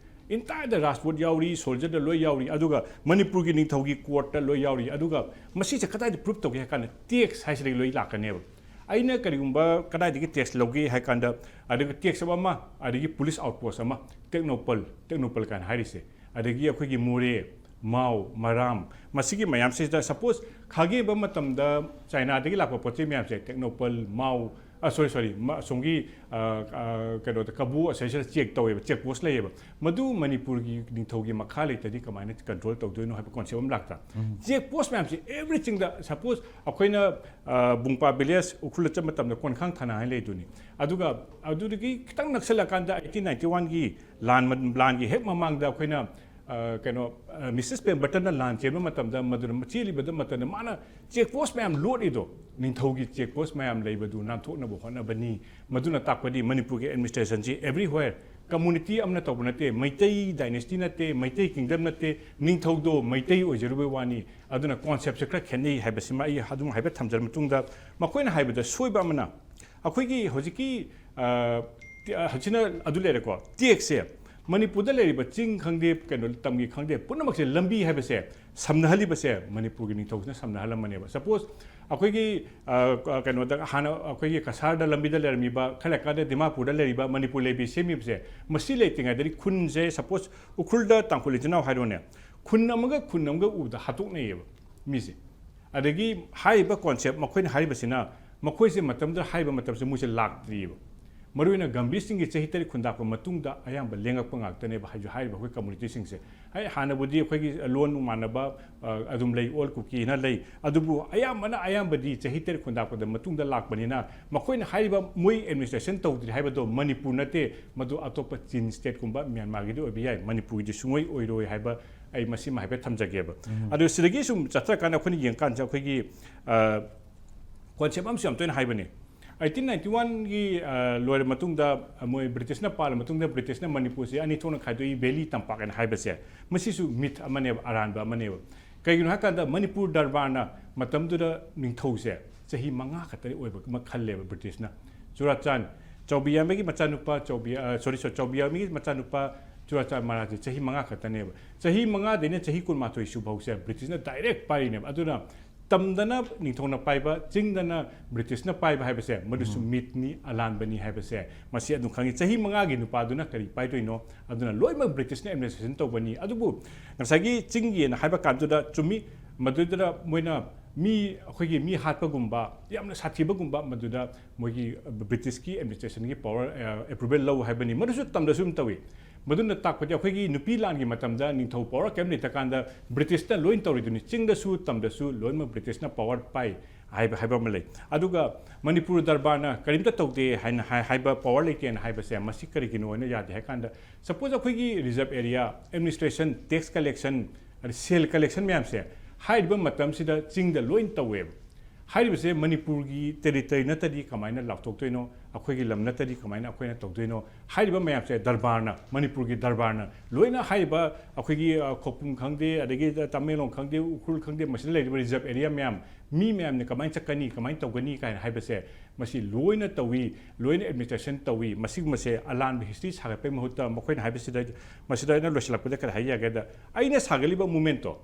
ꯏꯟꯇꯥꯏꯗ ꯔꯥꯖꯄꯨꯠ ꯌꯥꯎꯔꯤ, ꯁꯣꯜꯖꯔꯗ ꯂꯣꯏ ꯌꯥꯎꯔꯤ, ꯑꯗꯨꯒ ꯃꯅꯤꯄꯨꯔꯒꯤ ꯅꯤꯡꯊꯧꯒꯤ ꯀꯣꯔꯠꯇ ꯂꯣꯏ ꯌꯥꯎꯔꯤ꯫ ꯑꯗꯨꯒ ꯃꯁꯤꯁꯦ ꯀꯗꯥꯏꯗ ꯄ꯭ꯔꯨꯞ ꯇꯧꯒꯦ ꯍꯥꯏ ꯀꯥꯟꯗ ꯇꯦꯛꯁ ꯍꯥꯏꯁꯤꯗꯒꯤ ꯂꯣꯏ ꯂꯥꯛꯀꯅꯦꯕ꯫ ꯑꯩꯅ ꯀꯔꯤꯒꯨꯝꯕ ꯀꯗꯥꯏꯗꯒꯤ ꯇꯦꯛꯁ ꯂꯧꯒꯦ ꯍꯥꯏ ꯀꯥꯟꯗ ꯑꯗꯨꯒ ꯇꯦꯛꯁ ꯑꯃ, ꯑꯗꯒꯤ ꯄꯨꯂꯤꯁ ꯑꯥꯎꯠꯄꯣꯁ ꯑꯃ, ꯇꯦꯛꯅꯧꯄꯜ, ꯇꯦꯛꯅꯧꯄꯜ ꯀꯥꯏꯅ ꯍꯥꯏꯔꯤꯁꯦ, ꯑꯗꯒꯤ ꯑꯩꯈꯣꯏꯒꯤ ꯃꯣꯔꯦ, ꯃꯥꯎ, ꯃꯔꯥꯝ, ꯃꯁꯤꯒꯤ ꯃꯌꯥꯝꯁꯤꯗ ꯁꯄꯣꯁ ꯈꯥꯒꯦꯟꯕ ꯃꯇꯝꯗ ꯆꯥꯏꯅꯥꯗꯒꯤ ꯂꯥꯛꯄ ꯄꯣꯠ ꯆꯩ ꯃꯌꯥꯝꯁꯦ ꯇꯦꯛꯅꯧꯄꯜ, ꯃꯥꯎ, ꯁꯣꯔꯤ ꯁꯣꯔꯤ, ꯑꯁꯣꯝꯒꯤ ꯀꯩꯅꯣꯗ ꯀꯕꯨ ꯑꯁꯤꯗ ꯆꯦꯛ ꯇꯧꯋꯦꯕ, ꯆꯦꯛ ꯄꯣꯁ ꯂꯩꯌꯦꯕ꯫ ꯃꯗꯨ ꯃꯅꯤꯄꯨꯔꯒꯤ ꯅꯤꯡꯊꯧꯒꯤ ꯃꯈꯥ ꯂꯩꯇ꯭ꯔꯗꯤ ꯀꯃꯥꯏꯅ ꯀꯟꯇ꯭ꯔꯣꯜ ꯇꯧꯗꯣꯏꯅꯣ ꯍꯥꯏꯕ ꯀꯣꯟꯁꯦꯞ ꯑꯃ ꯂꯥꯛꯇ꯭ꯔꯥ? ꯆꯦꯛ ꯄꯣꯁ ꯃꯌꯥꯝꯁꯦ ꯑꯦꯕ꯭ꯔꯤꯊꯤꯡꯗ, ꯁꯄꯣꯁ ꯑꯩꯈꯣꯏꯅ ꯕꯨꯡꯄꯥ ꯚꯤꯂꯦꯖ ꯎꯈ꯭ꯔꯨꯜꯗ ꯆꯠꯄ ꯃꯇꯝꯗ ꯀꯣꯟꯈꯥꯡ ꯊꯥꯅ ꯍꯥꯏꯅ ꯂꯩꯗꯨꯅꯤ꯫ ꯑꯗꯨꯒ ꯑꯗꯨꯗꯒꯤ ꯈꯤꯇꯪ ꯅꯛꯁꯜꯂꯀꯥꯟꯗ ꯑꯩꯠꯇꯤꯟ ꯅꯥꯏꯟꯇꯤ ꯋꯥꯟꯒꯤ ꯂꯥꯟ, ꯂꯥꯟꯒꯤ ꯍꯦꯛ ꯃꯃꯥꯡꯗ ꯑꯩꯈꯣꯏꯅ ꯀꯩꯅꯣ ꯃꯤꯁꯦꯁ ꯄꯦꯝꯕꯔꯇꯟꯅ ꯂꯥꯟ ꯆꯦꯟꯕ ꯃꯇꯝꯗ ꯃꯗꯨꯅ ꯆꯦꯜꯂꯤꯕꯗ ꯃꯇꯝꯗ ꯃꯥꯅ ꯆꯦꯛ ꯄꯣꯁ ꯃꯌꯥꯝ ꯂꯣꯠꯂꯤꯗꯣ, ꯅꯤꯡꯊꯧꯒꯤ ꯆꯦꯛ ꯄꯣꯁ ꯃꯌꯥꯝ ꯂꯩꯕꯗꯨ ꯅꯥꯟꯊꯣꯛꯅꯕ ꯍꯣꯠꯅꯕꯅꯤ꯫ ꯃꯗꯨꯅ ꯇꯥꯛꯄꯗꯤ ꯃꯅꯤꯄꯨꯔꯒꯤ ꯑꯦꯗꯃꯤꯅꯤꯁꯇ꯭ꯔꯦꯁꯟꯁꯤ ꯑꯦꯕ꯭ꯔꯤꯋꯦꯔ ꯀꯝꯃꯨꯅꯤꯇꯤ ꯑꯃꯅ ꯇꯧꯕ ꯅꯠꯇꯦ, ꯃꯩꯇꯩ ꯗꯥꯏꯅꯦꯁꯇꯤ ꯅꯠꯇꯦ, ꯃꯩꯇꯩ ꯀꯤꯡꯗꯝ ꯅꯠꯇꯦ, ꯅꯤꯡꯊꯧꯗꯣ ꯃꯩꯇꯩ ꯑꯣꯏꯖꯔꯨꯕꯩ ꯋꯥꯅꯤ꯫ ꯑꯗꯨꯅ ꯀꯣꯟꯁꯦꯞꯁꯦ ꯈꯔ ꯈꯦꯠꯅꯩ ꯍꯥꯏꯕꯁꯤꯃ ꯑꯩ ꯑꯗꯨꯝ ꯍꯥꯏꯐꯦꯠ ꯊꯝꯖꯔ ꯃꯇꯨꯡꯗ, ꯃꯈꯣꯏꯅ ꯍꯥꯏꯕꯗ ꯁꯣꯏꯕ ꯑꯃꯅ, ꯑꯩꯈꯣꯏꯒꯤ ꯍꯧꯖꯤꯛꯀꯤ, ꯑ, ꯇꯤ-, ꯑ, ꯍꯧꯖꯤꯛꯅ ꯑꯗꯨ ꯂꯩꯔꯦꯀꯣ, ꯇꯦꯛꯁꯁꯦ ꯃꯅꯤꯄꯨꯔꯗ ꯂꯩꯔꯤꯕ ꯆꯤꯡ ꯈꯪꯗꯦ, ꯀꯩꯅꯣ, ꯇꯝꯒꯤ ꯈꯪꯗꯦ, ꯄꯨꯝꯅꯃꯛꯁꯦ ꯂꯝꯕꯤ ꯍꯥꯏꯕꯁꯦ ꯁꯝꯅꯍꯜꯂꯤꯕꯁꯦ ꯃꯅꯤꯄꯨꯔꯒꯤ ꯅꯤꯡꯊꯧꯁꯤꯅ ꯁꯝꯅꯍꯜꯂꯝꯕꯅꯦꯕ꯫ ꯁꯄꯣꯁ ꯑꯩꯈꯣꯏꯒꯤ, ꯑ, ꯀ-, ꯀꯩꯅꯣꯗ, ꯍꯥꯟꯅ ꯑꯩꯈꯣꯏꯒꯤ ꯀꯁꯥꯔꯗ ꯂꯝꯕꯤꯗ ꯂꯩꯔꯝꯃꯤꯕ, ꯈꯔ ꯂꯩꯔꯀꯥꯟꯗ ꯗꯤꯃꯥꯄꯨꯔꯗ ꯂꯩꯔꯤꯕ ꯃꯅꯤꯄꯨꯔ ꯂꯩꯕꯤ ꯁꯦꯝꯃꯤꯕꯁꯦ, ꯃꯁꯤ ꯂꯩꯇ꯭ꯔꯤꯉꯩꯗꯗꯤ ꯈꯨꯟꯁꯦ, ꯁꯄꯣꯁ ꯎꯈ꯭ꯔꯨꯜꯗ ꯇꯥꯡꯈꯨꯜ ꯏꯆꯤꯟ ꯏꯅꯥꯎ ꯍꯥꯏꯔꯣꯅꯦ, ꯈꯨꯟ ꯑꯃꯒ ꯈꯨꯟ ꯑꯃꯒ ꯎꯕꯗ ꯍꯥꯠꯇꯣꯛꯅꯩꯌꯦꯕ ꯃꯤꯁꯦ꯫ ꯑꯗꯒꯤ ꯍꯥꯏꯔꯤꯕ ꯀꯣꯟꯁꯦꯞ ꯃꯈꯣꯏꯅ ꯍꯥꯏꯔꯤꯕꯁꯤꯅ, ꯃꯈꯣꯏꯁꯦ ꯃꯇꯝꯗꯨꯗ ꯍꯥꯏꯔꯤꯕ ꯃꯇꯝꯁꯦ ꯃꯣꯏꯁꯦ ꯂꯥꯛꯇ꯭ꯔꯤꯑꯕ꯫ ꯃꯔꯨꯑꯣꯏꯅ ꯒꯝꯚꯤꯔ ꯁꯤꯡꯒꯤ ꯆꯍꯤ ꯇꯔꯦꯠ ꯈꯨꯟꯗꯥꯛꯄ ꯃꯇꯨꯡꯗ ꯑꯌꯥꯝꯕ ꯂꯦꯡꯉꯛꯄ ꯉꯥꯛꯇꯅꯦꯕ ꯍꯥꯏꯁꯨ ꯍꯥꯏꯔꯤꯕ ꯑꯩꯈꯣꯏ ꯀꯝꯃꯨꯅꯤꯇꯤꯁꯤꯡꯁꯦ꯫ ꯑꯩ ꯍꯥꯟꯅꯕꯨꯗꯤ ꯑꯩꯈꯣꯏꯒꯤ ꯂꯣꯟ ꯃꯥꯟꯅꯕ, ꯑ, ꯑꯗꯨꯝ ꯂꯩ, ꯑꯣꯜ ꯀꯨꯀꯤꯅ ꯂꯩ, ꯑꯗꯨꯕꯨ ꯑꯌꯥꯝꯕꯅ, ꯑꯌꯥꯝꯕꯗꯤ ꯆꯍꯤ ꯇꯔꯦꯠ ꯈꯨꯟꯗꯥꯛꯄꯗ ꯃꯇꯨꯡꯗ ꯂꯥꯛꯄꯅꯤꯅ, ꯃꯈꯣꯏꯅ ꯍꯥꯏꯔꯤꯕ ꯃꯣꯏ ꯑꯦꯗꯃꯤꯅꯤꯁꯇ꯭ꯔꯦꯁꯟ ꯇꯧꯗ꯭ꯔꯤ ꯍꯥꯏꯕꯗꯣ ꯃꯅꯤꯄꯨꯔ ꯅꯠꯇꯦ, ꯃꯗꯨ ꯑꯇꯣꯞꯄ ꯆꯤꯟ ꯁ꯭ꯇꯦꯠꯀꯨꯝꯕ ꯃ꯭ꯌꯥꯟꯃꯥꯔꯒꯤꯗꯤ ꯑꯣꯏꯕ ꯌꯥꯏ, ꯃꯅꯤꯄꯨꯔꯒꯤꯗꯤ ꯁꯨꯡꯑꯣꯏ ꯑꯣꯏꯔꯣꯏ ꯍꯥꯏꯕ ꯑꯩ ꯃꯁꯤꯃ ꯍꯥꯏꯐꯦꯠ ꯊꯝꯖꯒꯦꯕ꯫ ꯑꯗꯨ ꯁꯤꯗꯒꯤ ꯁꯨꯝ ꯆꯠꯊꯔꯀꯥꯟꯗ ꯑꯩꯈꯣꯏꯅ ꯌꯦꯡꯀꯥꯟꯁꯤꯗ ꯑꯩꯈꯣꯏꯒꯤ, ꯑ, ꯀꯣꯟꯁꯦꯞ ꯑꯃꯁꯨ ꯌꯥꯝ ꯇꯣꯏꯅ ꯍꯥꯏꯕꯅꯤ꯫ ꯑꯩꯠꯇꯤꯟ ꯅꯥꯏꯟꯇꯤ ꯋꯥꯟꯒꯤ, ꯑ, ꯂꯣꯏꯔ ꯃꯇꯨꯡꯗ, ꯑ, ꯃꯣꯏ ꯕ꯭ꯔꯤꯇꯤꯁꯅ ꯄꯥꯜꯂ ꯃꯇꯨꯡꯗ ꯕ꯭ꯔꯤꯇꯤꯁꯅ ꯃꯅꯤꯄꯨꯔꯁꯦ ꯑꯅꯤ ꯊꯣꯛꯅ ꯈꯥꯏꯗꯣꯛꯏ, ꯚꯦꯂꯤ ꯇꯝꯄꯥꯛ ꯍꯥꯏꯅ ꯍꯥꯏꯕꯁꯦ꯫ ꯃꯁꯤꯁꯨ ꯃꯤꯊ ꯑꯃꯅꯦꯕ, ꯑꯔꯥꯟꯕ ꯑꯃꯅꯦꯕ꯫ ꯀꯩꯒꯤꯅꯣ ꯍꯥꯏꯀꯥꯟꯗ ꯃꯅꯤꯄꯨꯔ ꯗꯔꯕꯥꯔꯅ ꯃꯇꯝꯗꯨꯗ ꯅꯤꯡꯊꯧꯁꯦ ꯆꯍꯤ ꯃꯉꯥ ꯈꯛꯇꯅꯤ ꯑꯣꯏꯕ ꯑꯃ ꯈꯜꯂꯦꯕ ꯕ꯭ꯔꯤꯇꯤꯁꯅ꯫ ꯆꯨꯔꯥꯆꯥꯟ, ꯆꯥꯎꯕꯤꯌꯥꯝꯕꯒꯤ ꯃꯆꯥꯅꯨꯄꯥ, ꯆꯥꯎꯕꯤ-, ꯑ, sorry, sorry, ꯆꯥꯎꯕꯤꯌꯥꯝꯕꯒꯤ ꯃꯆꯥꯅꯨꯄꯥ ꯆꯨꯔꯥꯆꯥꯟ ꯃꯍꯥꯔꯥꯖꯁꯦ ꯆꯍꯤ ꯃꯉꯥ ꯈꯛꯇꯅꯦꯕ꯫ ꯆꯍꯤ ꯃꯉꯥꯗꯩꯅ ꯆꯍꯤ ꯀꯨꯟꯃꯥꯊꯣꯏ ꯁꯨꯕ ꯐꯥꯎꯁꯦ ꯕ꯭ꯔꯤꯇꯤꯁꯅ ꯗꯥꯏꯔꯦꯛ ꯄꯥꯏꯔꯤꯅꯦꯕ꯫ ꯑꯗꯨꯅ ꯇꯝꯗꯅ ꯅꯤꯡꯊꯧꯅ ꯄꯥꯏꯕ, ꯆꯤꯡꯗꯅ ꯕ꯭ꯔꯤꯇꯤꯁꯅ ꯄꯥꯏꯕ ꯍꯥꯏꯕꯁꯦ ꯃꯗꯨꯁꯨ ꯃꯤꯊꯅꯤ, ꯑꯂꯥꯟꯕꯅꯤ ꯍꯥꯏꯕꯁꯦ ꯃꯁꯤ ꯑꯗꯨꯝ ꯈꯪꯉꯤ꯫ ꯆꯍꯤ ꯃꯉꯥꯒꯤ ꯅꯨꯄꯥꯗꯨꯅ ꯀꯔꯤ ꯄꯥꯏꯗꯣꯏꯅꯣ? ꯑꯗꯨꯅ ꯂꯣꯏꯅꯃꯛ ꯕ꯭ꯔꯤꯇꯤꯁꯅ ꯑꯦꯗꯃꯤꯅꯤꯁꯇ꯭ꯔꯦꯁꯟ ꯇꯧꯕꯅꯤ꯫ ꯑꯗꯨꯕꯨ ꯉꯁꯥꯏꯒꯤ ꯆꯤꯡꯒꯤꯅ ꯍꯥꯏꯕ ꯀꯥꯟꯗꯨꯗ ꯆꯨꯝꯃꯤ, ꯃꯗꯨꯗꯨꯗ ꯃꯣꯏꯅ ꯃꯤ, ꯑꯩꯈꯣꯏꯒꯤ ꯃꯤ ꯍꯥꯠꯄꯒꯨꯝꯕ, ꯌꯥꯝꯅ ꯁꯥꯊꯤꯕꯒꯨꯝꯕ, ꯃꯗꯨꯗ ꯃꯣꯏꯒꯤ ꯕ꯭ꯔꯤꯇꯤꯁꯀꯤ ꯑꯦꯗꯃꯤꯅꯤꯁꯇ꯭ꯔꯦꯁꯟꯒꯤ ꯄꯋꯥꯔ, ꯑ, ꯑꯦꯄ꯭ꯔꯨꯚꯦꯜ ꯂꯧ ꯍꯥꯏꯕꯅꯤ꯫ ꯃꯗꯨꯁꯨ ꯇꯝꯗꯁꯨ ꯑꯗꯨꯝ ꯇꯧꯏ꯫ ꯃꯗꯨꯅ ꯇꯥꯛꯄꯗꯤ ꯑꯩꯈꯣꯏꯒꯤ ꯅꯨꯄꯤ ꯂꯥꯟꯒꯤ ꯃꯇꯝꯗ ꯅꯤꯡꯊꯧ ꯄꯋꯥꯔ ꯀꯔꯤꯝ ꯂꯩꯇ꯭ꯔꯀꯥꯟꯗ ꯕ꯭ꯔꯤꯇꯤꯁꯅ ꯂꯣꯏꯅ ꯇꯧꯔꯤꯗꯨꯅꯤ꯫ ꯆꯤꯡꯗꯁꯨ ꯇꯝꯗꯁꯨ ꯂꯣꯏꯅꯃꯛ ꯕ꯭ꯔꯤꯇꯤꯁꯅ ꯄꯋꯥꯔ ꯄꯥꯏ ꯍꯥꯏꯕ, ꯍꯥꯏꯕ ꯑꯃ ꯂꯩ꯫ ꯑꯗꯨꯒ ꯃꯅꯤꯄꯨꯔ ꯗꯔꯕꯥꯔꯅ ꯀꯔꯤꯝꯇ ꯇꯧꯗꯦ ꯍꯥꯏꯅ ꯍꯥꯏ-, ꯍꯥꯏꯕ, ꯄꯋꯥꯔ ꯂꯩꯇꯦꯅ ꯍꯥꯏꯕꯁꯦ ꯃꯁꯤ ꯀꯔꯤꯒꯤꯅꯣ ꯍꯥꯏꯅ ꯌꯥꯗꯦ ꯍꯥꯏ ꯀꯥꯟꯗ, ꯁꯄꯣꯁ ꯑꯩꯈꯣꯏꯒꯤ ꯔꯤꯖꯔꯕ ꯑꯦꯔꯤꯌꯥ, ꯑꯦꯗꯃꯤꯅꯤꯁꯇ꯭ꯔꯦꯁꯟ, ꯇꯦꯛꯁ ꯀꯂꯦꯛꯁꯟ, ꯑꯗꯩ ꯁꯦꯜ ꯀꯂꯦꯛꯁꯟ ꯃꯌꯥꯝꯁꯦ ꯍꯥꯏꯔꯤꯕ ꯃꯇꯝꯁꯤꯗ ꯆꯤꯡꯗ ꯂꯣꯏꯅ ꯇꯧꯋꯦꯕ꯫ ꯍꯥꯏꯔꯤꯕꯁꯦ ꯃꯅꯤꯄꯨꯔꯒꯤ ꯇꯦꯔꯤꯇꯣꯔꯤ ꯅꯠꯇꯗꯤ ꯀꯃꯥꯏꯅ ꯂꯥꯎꯊꯣꯛꯇꯣꯏꯅꯣ? ꯑꯩꯈꯣꯏꯒꯤ ꯂꯝ ꯅꯠꯇꯗꯤ ꯀꯃꯥꯏꯅ ꯑꯩꯈꯣꯏꯅ ꯇꯧꯗꯣꯏꯅꯣ? ꯍꯥꯏꯔꯤꯕ ꯃꯌꯥꯝꯁꯦ ꯗꯔꯕꯥꯔꯅ, ꯃꯅꯤꯄꯨꯔꯒꯤ ꯗꯔꯕꯥꯔꯅ ꯂꯣꯏꯅ ꯍꯥꯏꯔꯤꯕ ꯑꯩꯈꯣꯏꯒꯤ, ꯑ, ꯈꯧꯄꯨꯝ ꯈꯪꯗꯦ, ꯑꯗꯒꯤ ꯇꯃꯦꯡꯂꯣꯡ ꯈꯪꯗꯦ, ꯎꯈ꯭ꯔꯨꯜ ꯈꯪꯗꯦ, ꯃꯁꯤꯗ ꯂꯩꯔꯤꯕ reserve area ꯃꯌꯥꯝ, ꯃꯤ ꯃꯌꯥꯝꯅ ꯀꯃꯥꯏꯅ ꯆꯠꯀꯅꯤ, ꯀꯃꯥꯏꯅ ꯇꯧꯒꯅꯤ ꯀꯥꯏꯅ ꯍꯥꯏꯕꯁꯦ, ꯃꯁꯤ ꯂꯣꯏꯅ ꯇꯧꯏ, ꯂꯣꯏꯅ administration ꯇꯧꯏ꯫ ꯃꯁꯤꯒꯨꯝꯕꯁꯦ ꯑꯔꯥꯟꯕ history ꯁꯥꯒꯠꯄꯒꯤ ꯃꯍꯨꯠꯇ ꯃꯈꯣꯏꯅ ꯍꯥꯏꯕꯁꯤꯗ, ꯃꯁꯤꯗ ꯑꯩꯅ ꯂꯣꯏꯁꯤꯜꯂꯛꯄꯗ ꯀꯔꯤ ꯍꯥꯏ ꯌꯥꯒꯦꯗ, ꯑꯩꯅ ꯁꯥꯒꯠꯂꯤꯕ movementꯇꯣ